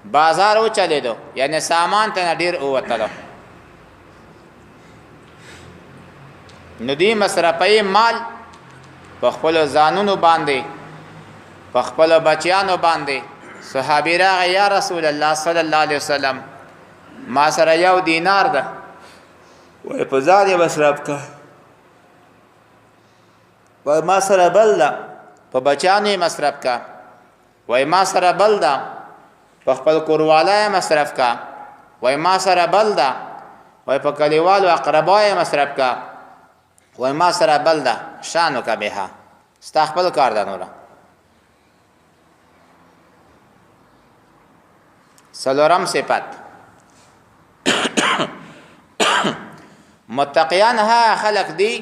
بازار وچلېدو، یعنی سامان ته نه ډېر ووتلو. نو دوی مصرفوي مال په خپلو ځانونو باندې، په خپلو بچیانو باندې. صحابي راغی، یا رسول الله صلی الله علیه وسلم، ما سره یو دینار ده، وایي په ځان یې مصرف کړه. وایي ما سره بل ده، په بچیانو یې مصرف کړه. وایي ما سره بل ده، په خپل کوروالا یې مصرف کړه. وایي ما سره بل ده، وایي په کلیوالو اقربا یې مصرف کړه. وایي ما سره بل ده، شان وکړه بها، ستا خپل کار ده نوره. څلورم صفت، متقیان هغه خلک دي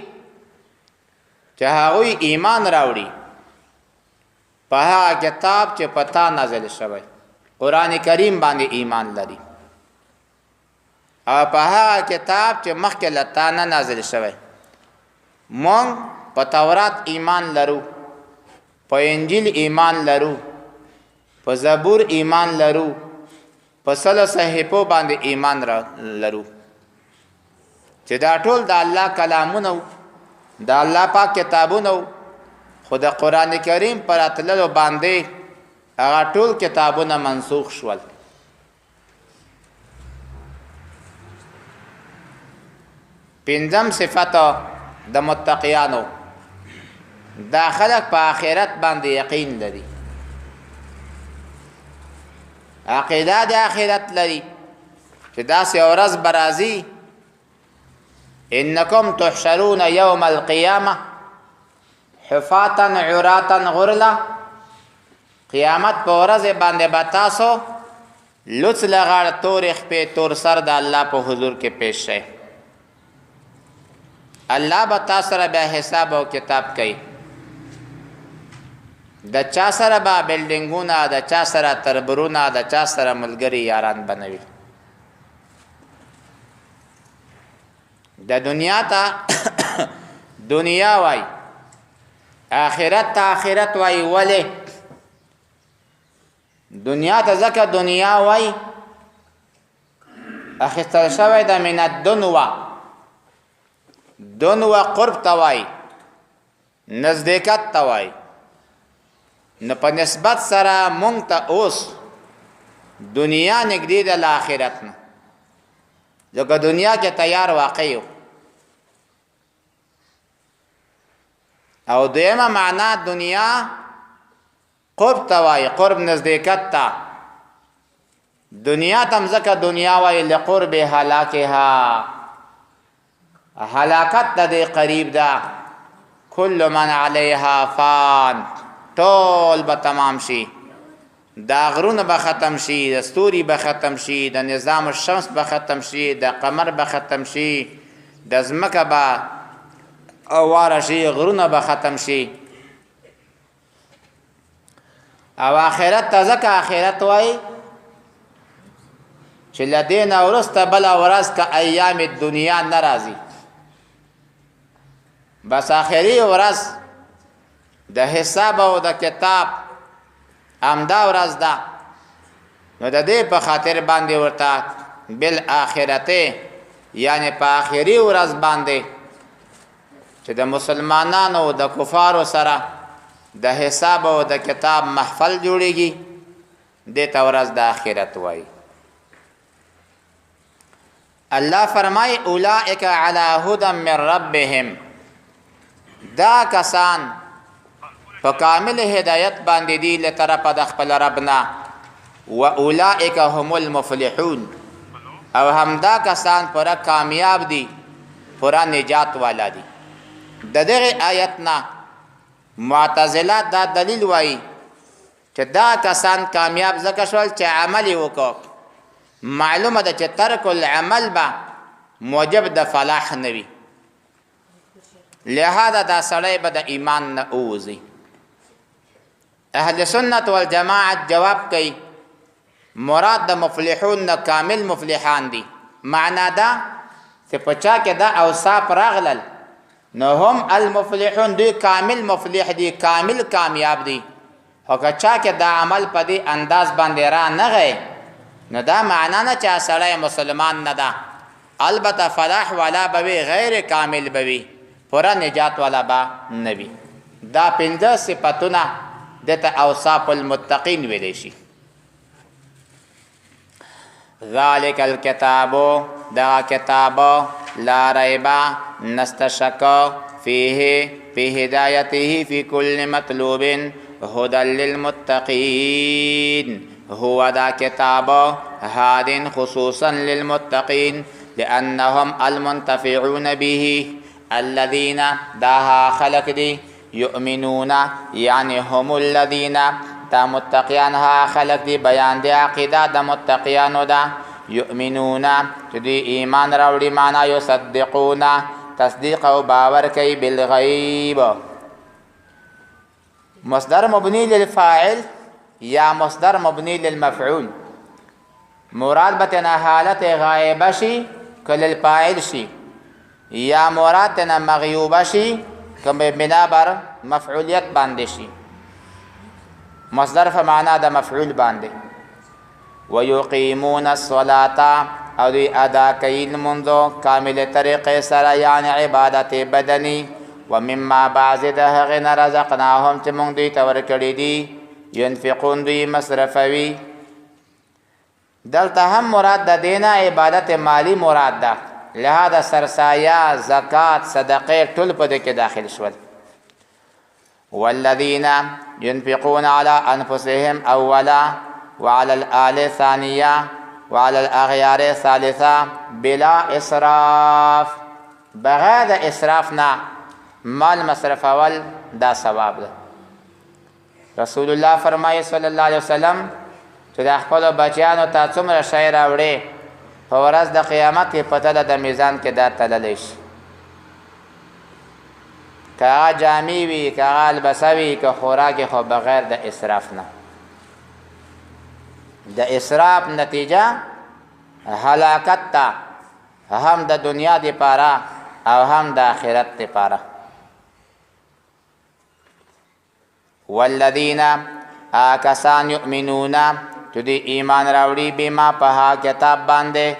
چې هغوی ایمان راوړي په هغه کتاب چې په تا نازل شوی، قرآن کریم باندې ایمان لري، او په هغه کتاب چې مخکې له تا نه نازل شوی. مونږ په تورات ایمان لرو، په انجیل ایمان لرو، په زبور ایمان لرو، په سلو صحیفو باندې ایمان لرو، چې دا ټول د الله کلامونه وو، د الله پاک کتابونه وو. خو د قرآن کریم پر راتللو باندې هغه ټول کتابونه منسوخ شول. پنځم صفت د متقیانو، دا خلک په آخرت باندې یقین لري، عقیده د آخرت لري چې داسې ورځ به راځي، انکم تحشرون یوم القیامه حفاتا عراتا غرلا، قیامت په ورځ باندې به تاسو لوڅ لغړ تورې خپې تور سر د الله په حضور کې پیش شئ. الله به تاسو سره بیا حساب او کتاب کوي. د چا سره به بلډینګونه، د چا سره تربرونه، د چا سره ملګري یاران بنوي. د دنیا ته دنیا وای، آخرت ته آخرت وای. ولې دنیا ته ځکه دنیا وای، اخیستل شوی ده من الدنوا، دنوا قرب ته وای، نزدېکت ته وای. نو په نسبت سره مونږ ته اوس دنیا نږدې ده له آخرت نه، ځکه دنیا کې تیار واقع یو. او دویمه معنا دنیا قرب ته وایي، قرب نزدېکت ته. دنیا ته هم ځکه دنیا وایي لقرب هلاکها، هلاکت د دې قریب ده. کل من علیها فان، ټول به تمام شي. دا غرونه به ختم شي، د ستوري به ختم شي، د نظام الشمس به ختم شي، د قمر به ختم شي، د ځمکه به اواره شي، غرونه به ختم شي. او آخرت ته ځکه آخرت وایي چې له دې نه وروسته بله ورځ که ایام دنیا نه راځي، بس آخري ورځ د حساب او د کتاب همدا ورځ ده. نو د دې په خاطر باندې ورته بالآخرته، یعنی په آخري ورځ باندې چې د مسلمانانو د کفارو سره د حساب او د کتاب محفل جوړیږي، دې ته ورځ د آخرت وایي. الله فرمای اولئک علی هدى من ربهم، دا کسان په کامل هدایت باندې دي له طرفه د خپل رب نه، و اولئک هم المفلحون، او همدا کسان پوره کامیاب دي، پوره نجات والا دي. د دغه آیت نه معتزله دا دلیل وایي چې دا کسان کامیاب ځکه شول چې عمل یې وکړ. معلومه ده چې ترک العمل به موجب د فلاح نه وي، لهذا دا سړی به د ایمان نه ووځي. اهل سنت والجماعت جواب کوي مراد د مفلحون نه کامل مفلحان دي. معنا دا چې په چا کې دا اوصاف راغلل نو هم المفلحون، دوی کامل مفلح دي، کامل کامیاب دي. خو که چا کې دا عمل په دې انداز باندې را نه غی، نو دا معنا نه چې سړی مسلمان نه ده، البته فلاح والا به وي، غیر کامل به وي، پوره نجات والا به نه وي. دا پنځه صفتونه دته اوصاف المتقین ویلی شي. ذالک الکتاب، دا کتاب، لا ریب نست شک فیه فی هدایته فی کل مطلوب هدى للمتقین. هو دا کتاب هاد خصوصا للمتقین لأنهم المنتفعون به الذين داها خلق دي يؤمنون، يعني هم الذين تا متقیان ها خلق دي، بیان دي عقیده د متقیانو ده. یؤمنون چې دوی ایمان راوړي، معنا یصدقون، تصدیق او باور کوي بالغیب. مصدر مبني للفاعل یا مصدر مبني للمفعول، مراد به تنه حالت غایبه شي که للفاعل شي، یا مراد تنه مغیوبه شي که بنا بر مفعولیت باندې شي. مصدر په معنا د مفعول باندې. ویقیمون الصلاة، او دوی ادا کوي لمونځ کامل طریقې سره، یعنی عبادت بدني. ومما بعضې د هغې نه رزقناهم چې موږ دوی ته ورکړي دي، ينفقون دوی مصرفوي. دلته هم مراد د دې نه عبادت مالی مراد ده، لهذا سرسایه، زکات، صدقې ټول په دې کې داخل شول. والذین ينفقون على أنفسهم أولا وعلى الآل ثانية وعلى الأغيار ثالثة بلا إسراف، بغیر د إسراف نه مال مصرفول دا ثواب ده. رسول الله فرمایي صلی الله علیه وسلم چې د خپلو بچیانو ته څومره شی راوړې، په ورځ د قیامت کې په تله د میزان کې دا تللی شي. که هغه جامې وي، که هغه البسه وي، که خوراک، خو بغیر د اسراف نه. د اسراف نتیجه هلاکت ته، هم د دنیا دپاره او هم د آخرت دپاره. والذین آکسان یؤمنون چې دوی ایمان راوړي بما په هغه کتاب باندې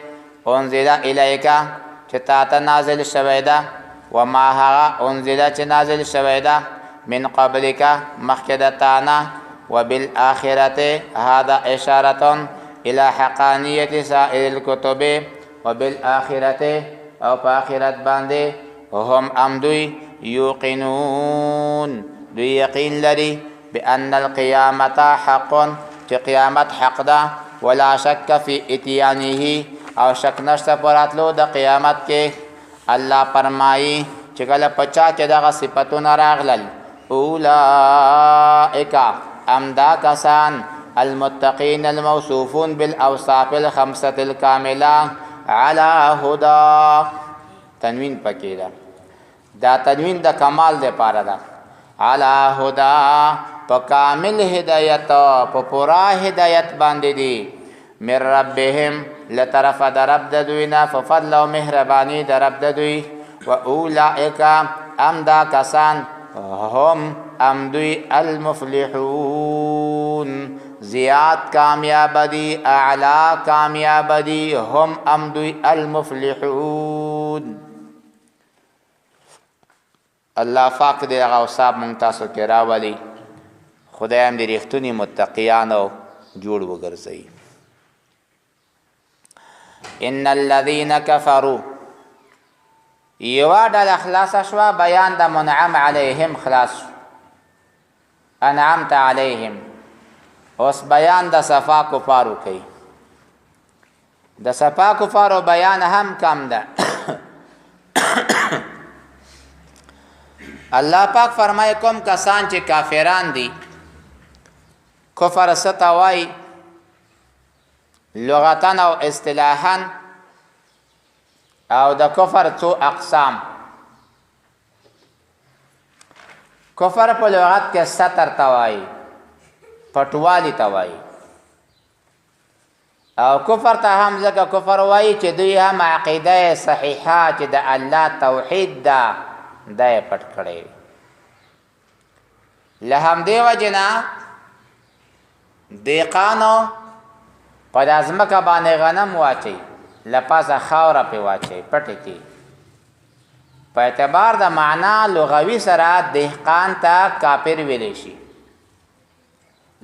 انزل الیک چې تا ته نازل شوی ده، وما هغه انزل چې نازل شوی ده من قبلک مخکې د تا نه، وبالآخرة هذا إشارة إلى حقانية سائر الكتب. وبالآخرة أو په آخرت باندې هم امدوی یوقنون، دوی یقین لري بأن القیامة حق، چې قیامت حق ده، ولا شک فی اتیانه، او شک نشته په راتلو د قیامت کې. الله فرمایي چې کله په چا کې دغه صفتونه راغلل، اولئک همدا کسان المتقین الموصوفون بالاوصاف الخمسة الكاملة على هدى. تنوین پکې ده، دا تنوین د کمال د پاره ده. علی هدى، په کامل هدایت، په پورا هدایت باندې دي. من ربهم، لطرف د رب د دوی نه، په فضل او مهرباني د رب د دوی. و اولئک، ام دا کسان، هم ام دوی المفلحون، زیات کامیاب دي، اعلی کامیاب دي، هم ام دوی المفلحون. الله پاک دې هغه اوصاف مونږ تاسو کې راولي. خدای هم دې رښتوني متقیانو جوړ وګرځوي. ان الذين كفروا، یوه ډله خلاصه شوه، بیان د منعم علیهم خلاص شو، انعمت علیهم. اوس بیان د صفا کفارو کوي. د صفا کفارو بیان هم کم ده. الله پاک فرمایي کوم کسان چې کافران دي، کفر څه ته وایي لغتا او اصطلاحا، او د کفر څو اقسام. کفر په لغت کې ستر ته وایي، پټوالي ته وایي. او کفر ته هم ځکه کفر وایي چې دوی هم عقیده صحیحه چې د الله توحید ده، دا یې پټ کړی وي. له همدې وجې نه دیقانو په دا ځمکه باندې غنم واچوي، له پاسه خاوره پرې واچوي، پټې کړي. په اعتبار د معنا لغوي سره دهقان ته کافر ویلی شي،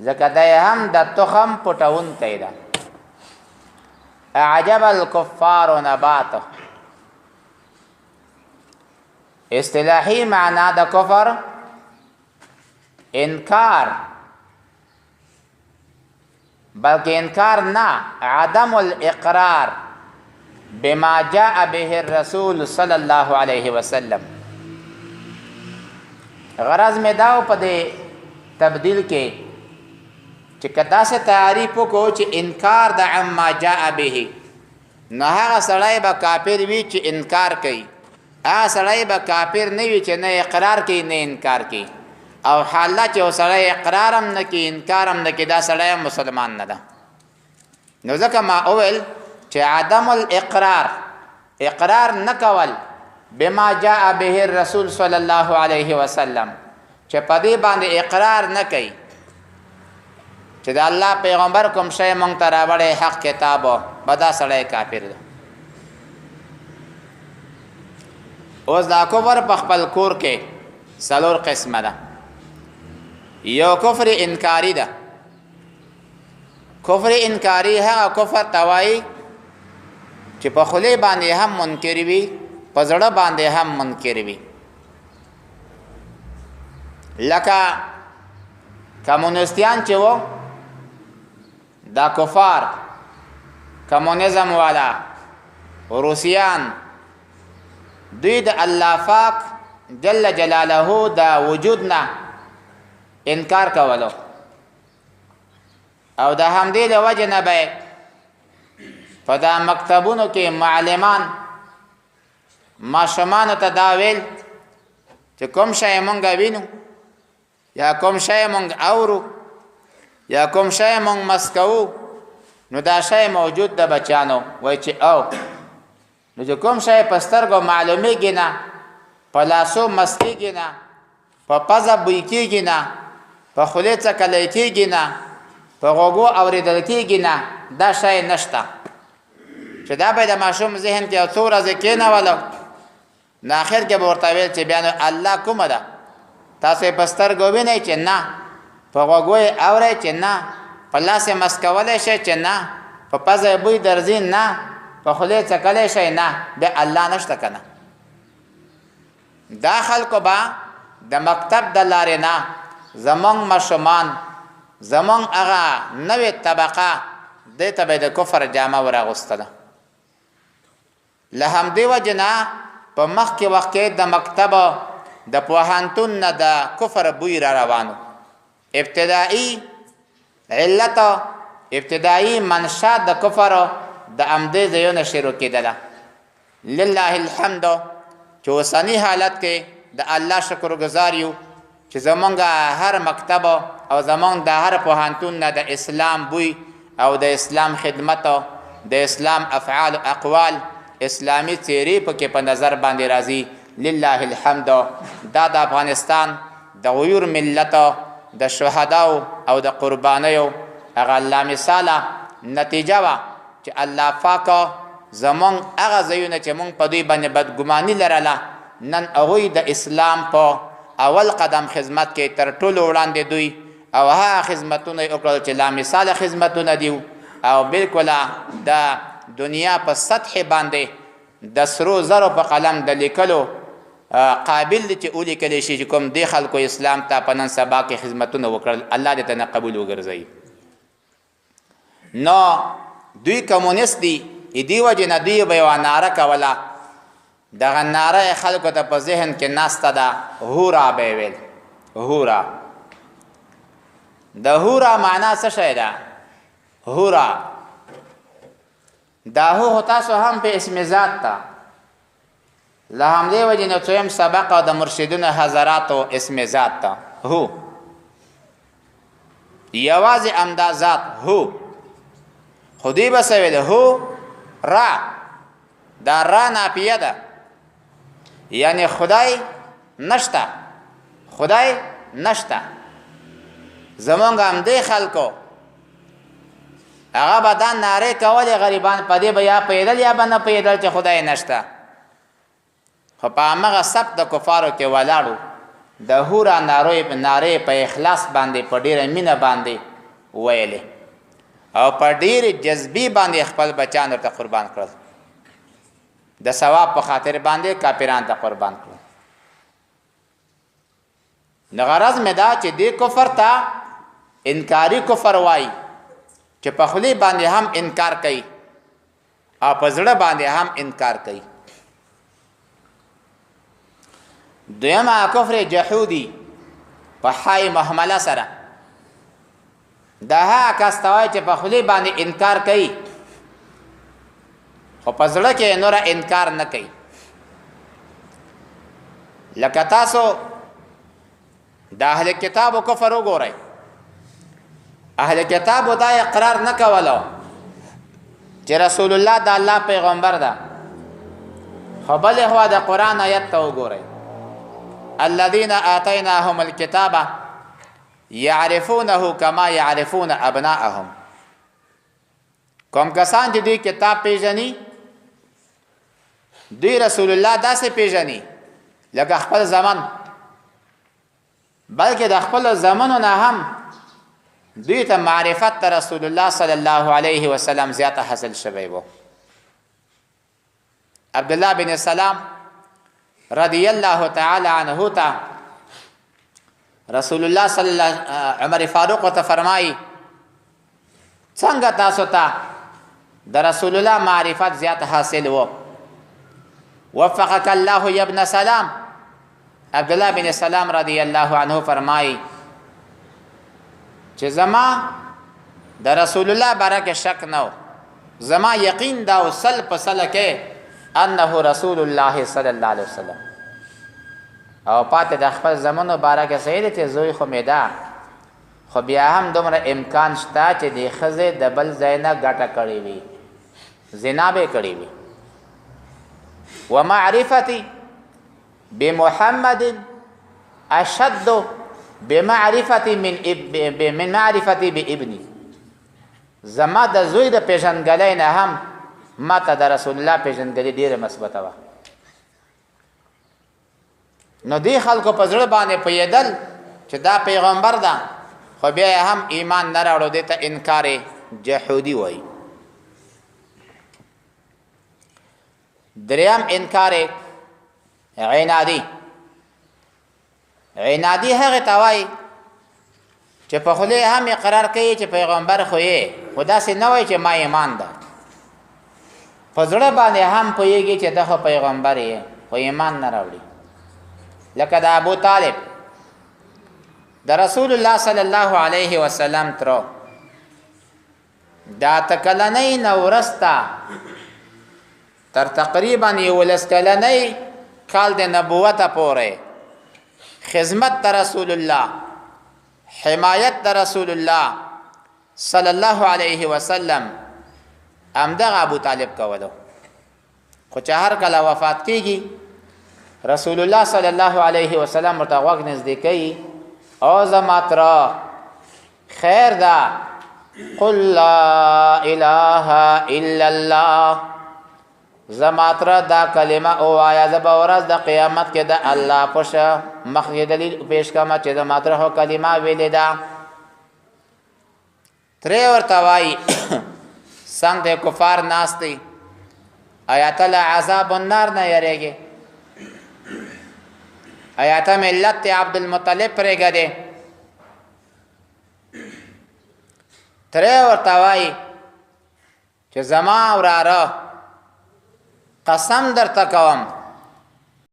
ځکه دی هم د تخم پټوونکی ده. اعجب الکفار نباته. اصطلاحي معنا د کفر انکار، بلکې انکار نه، عدم الاقرار بما جاء به الرسول صلی الله علیه وسلم. غرض مې دا و په دې تبدیل کې چې که داسې تعریف وکړو چې انکار د عما جاء به، نو هغه سړی به کافر وي چې انکار کوي، هغه سړی به کافر نه وي چې نه اقرار کوي نه انکار کوي. او حال دا چې یو سړی اقرار هم نه کوي انکار هم نه کوي، دا سړی هم مسلمان نه ده. نو ځکه ما وویل چې عدم الاقرار، اقرار نه کول بما جاء به الرسول صلی الله علیه وسلم، چې په دې باندې اقرار نه کوي چې د الله پیغمبر کوم شی مونږ ته راوړی حق کتاب، به دا سړی کافر ده. اوس دا کفر په خپل کور کې څلور قسمه ده. یو کفر انکاری ده. کفر انکاری هغه کفر ته وایي چې په خولې باندې هم منکر وي، په زړه باندې هم منکر وي. لکه کمونستیان چې وو، دا کفار کمونیزم والا روسیان، دوی د الله پاک جل جلاله د وجود نه انکار کولو، او د همدې له وجې نه به په دا مکتبونو کې معلمان ماشومانو ته دا ویل چې کوم شی مونږ وینو یا کوم شی مونږ اورو یا کوم شی مونږ مسکوو، نو دا شی موجود د بچیانو. وایي چې او نو چې کوم شی په سترګو معلومیږي نه، په لاسو مسکیږي نه، په پزه بوی کیږي نه، په خولې څکلی کیږي نه، په غوږو اورېدل کیږي نه، دا شی نشته. چې دا به د ماشوم ذهن کې یو څو ورځې کېنولو، نو آخر کې به ورته ویل چې بیا نو الله کومه ده؟ تاسو یې په سترګو وینئ چې نه، په غوږو یې اورئ چې نه، په لاس یې مسکولی شئ چې نه، په پزه یې بوی درځي نه، په خولې څکلی شئ نه، بیا الله نشته که نه. دا خلکو به د مکتب د لارې نه زمونږ ماشومان، زمونږ هغه نوې طبقه، دې ته به د کفر جامه وراغوستله. له همدې وجې نه په مخکې وخت کې د مکتب د پوهنتون نه د کفر بوی را روانو. ابتدائي علت ابتدایي منشا د کفر د همدې ځایونو شروع کېدله. لله الحمد چې اوسني حالت کې د الله شکرګزار یو چې زمونږ هر مکتب او زمونږ د هر پوهنتون نه د اسلام بوی او د اسلام خدمت، د اسلام افعال او اقوال، اسلامي څیرې پکې په نظر باندې راځي. لله الحمد دا د افغانستان د غیور ملت د شهداو او د قربانیو هغه لامثاله نتیجه وه چې الله پاک زمونږ هغه ځایونه چې مونږ په دوی باندې بدګماني لرله، نن هغوی د اسلام په اول قدم خدمت کې تر ټولو وړاندې دوی او هغه خدمتونه یې وکړل چې لامثاله خدمتونه دي او بالکل د دنیا په سطح باندې د سرو زرو په قلم د لیکلو قابل دي چې ولیکل شي چې کوم دې خلکو اسلام ته په نن سبا کې خدمتونه وکړل. الله دې ته قبول وګرځوي. نو دوی کمونیست دي، دې وجې نه دوی به یوه ناره کوله، دغه ناره یې خلکو ته په ذهن کې ناسته ده، هورا به یې ویل. هورا، د هورا معنا څه شی ده؟ هورا دا هو خو تاسو هم په اسم ذات ته له همدې وجې نه څویم سبق او د مرشدونو حضراتو اسم ذات ته هو، یوازې همدا ذات هو. خو دوی به څه ویل؟ هو را، دا را نافیه ده، یعنی خدای نشته، خدای نشته. زمونږ همدې خلکو هغه به دا نارې کولې، غریبان په دې به یا پوهېدل یا به نه پوهېدل چې خدای نشته، خو په همغه صف د کفارو کې ولاړو، د هورا نارې په اخلاص باندې په ډېره مینه باندې ویلې او په ډېرې جذبې باندې خپل بچیان ورته قربان کړل، د ثواب په خاطر باندې کافران ته قربان کړل. نو غرض مې دا چې دې کفر ته انکاري کفر وایي چې په خولې باندې هم انکار کوي او په زړه باندې هم انکار کوي. دویمه کفر جحودي په حای مهمله سره، دا هغه کس ته وایي چې په خولې باندې انکار کوي خو په زړه کې نوره انکار نه کوي. لکه تاسو د اهل کتابو کفر وګورئ، اهل کتابو دا اقرار نه کولو چې رسول الله د الله پیغمبر ده، خو بلې خوا د قرآن آیت ته وګورئ، الذين آتيناهم الكتاب يعرفونه كما يعرفون أبناءهم. کوم کسان چې دوی کتاب پیژني، دوی رسول الله داسې پیژني لکه خپل زمن، بلکې د خپل زمنو نه هم دوی ته معرفت ته رسول الله صلی الله علیه وسلم زیاته حاصل شوی وو. عبدالله بن سلام رضی الله تعالی عنه ته رسول الله صلی الله عمر فاروق ته فرمایي، څنګه تاسو ته د رسول الله معرفت زیات حاصل وو؟ وفقک الله یا ابن سلام. عبدالله بن سلام رضی الله عنه فرمایي چې زما د رسول الله باره کې شک نه و، زما یقین دا و سل په سله کې انه رسول الله صلی الله علیه وسلم. او پاتې د خپل زمنو باره کې صحیح دی چې زوی خو مې ده، خو بیا هم دومره امکان شته چې دې ښځې د بل ځای نه ګټه کړې وي، زنا به یې کړې وي. ومعرفتي بمحمد اشد بمعرفتي من معرفتي بابني. زما د زوی د پیژندګلۍ نه هم ما ته د رسول الله پیژندګلي ډېره مثبته وه. نو دې خلکو په زړه باندې پوهېدل چې دا پیغمبر ده، خو بیا یې هم ایمان نه راوړو، دې ته انکار جحودي وایي. دریم انکار عنادي. عنادي هغه ته وایي چې په خولې هم اقرار کوي چې پیغمبر خو یې، خو داسې نه وایي چې ما ایمان ده، په زړه باندې هم پوهېږي چې ده خو پیغمبر یې، خو ایمان نه راوړي. لکه د ابو طالب د رسول الله صلی الله علیه وسلم تره، دا تکلنۍ نه ورسته تر تقریبا 11 کلنۍ کال د نبوت پورې خدمت د رسول الله، حمایت د رسول الله صلی الله علیه وسلم همدغه ابو طالب کولو. خو چې هر کله وفات کیږي، رسول الله صلی الله علیه وسلم ورته غوږ نږدې کوي: او زما تره، خیر ده، قل لا اله الا الله. زما تره، دا کلمه اوایا، زه به ورځ د قیامت کې د الله په مخ کې دلیل پیش کړم چې زما تره خو کلمه ویلې ده. ترې ورته وایي، څنګه کفار ناست دي، آیا ته له عذاب النار نه یریږې؟ آیا ته ملت عبدالمطلب پرېږدې؟ ترې ورته وایي چې زما وراره، قسم درته کوم.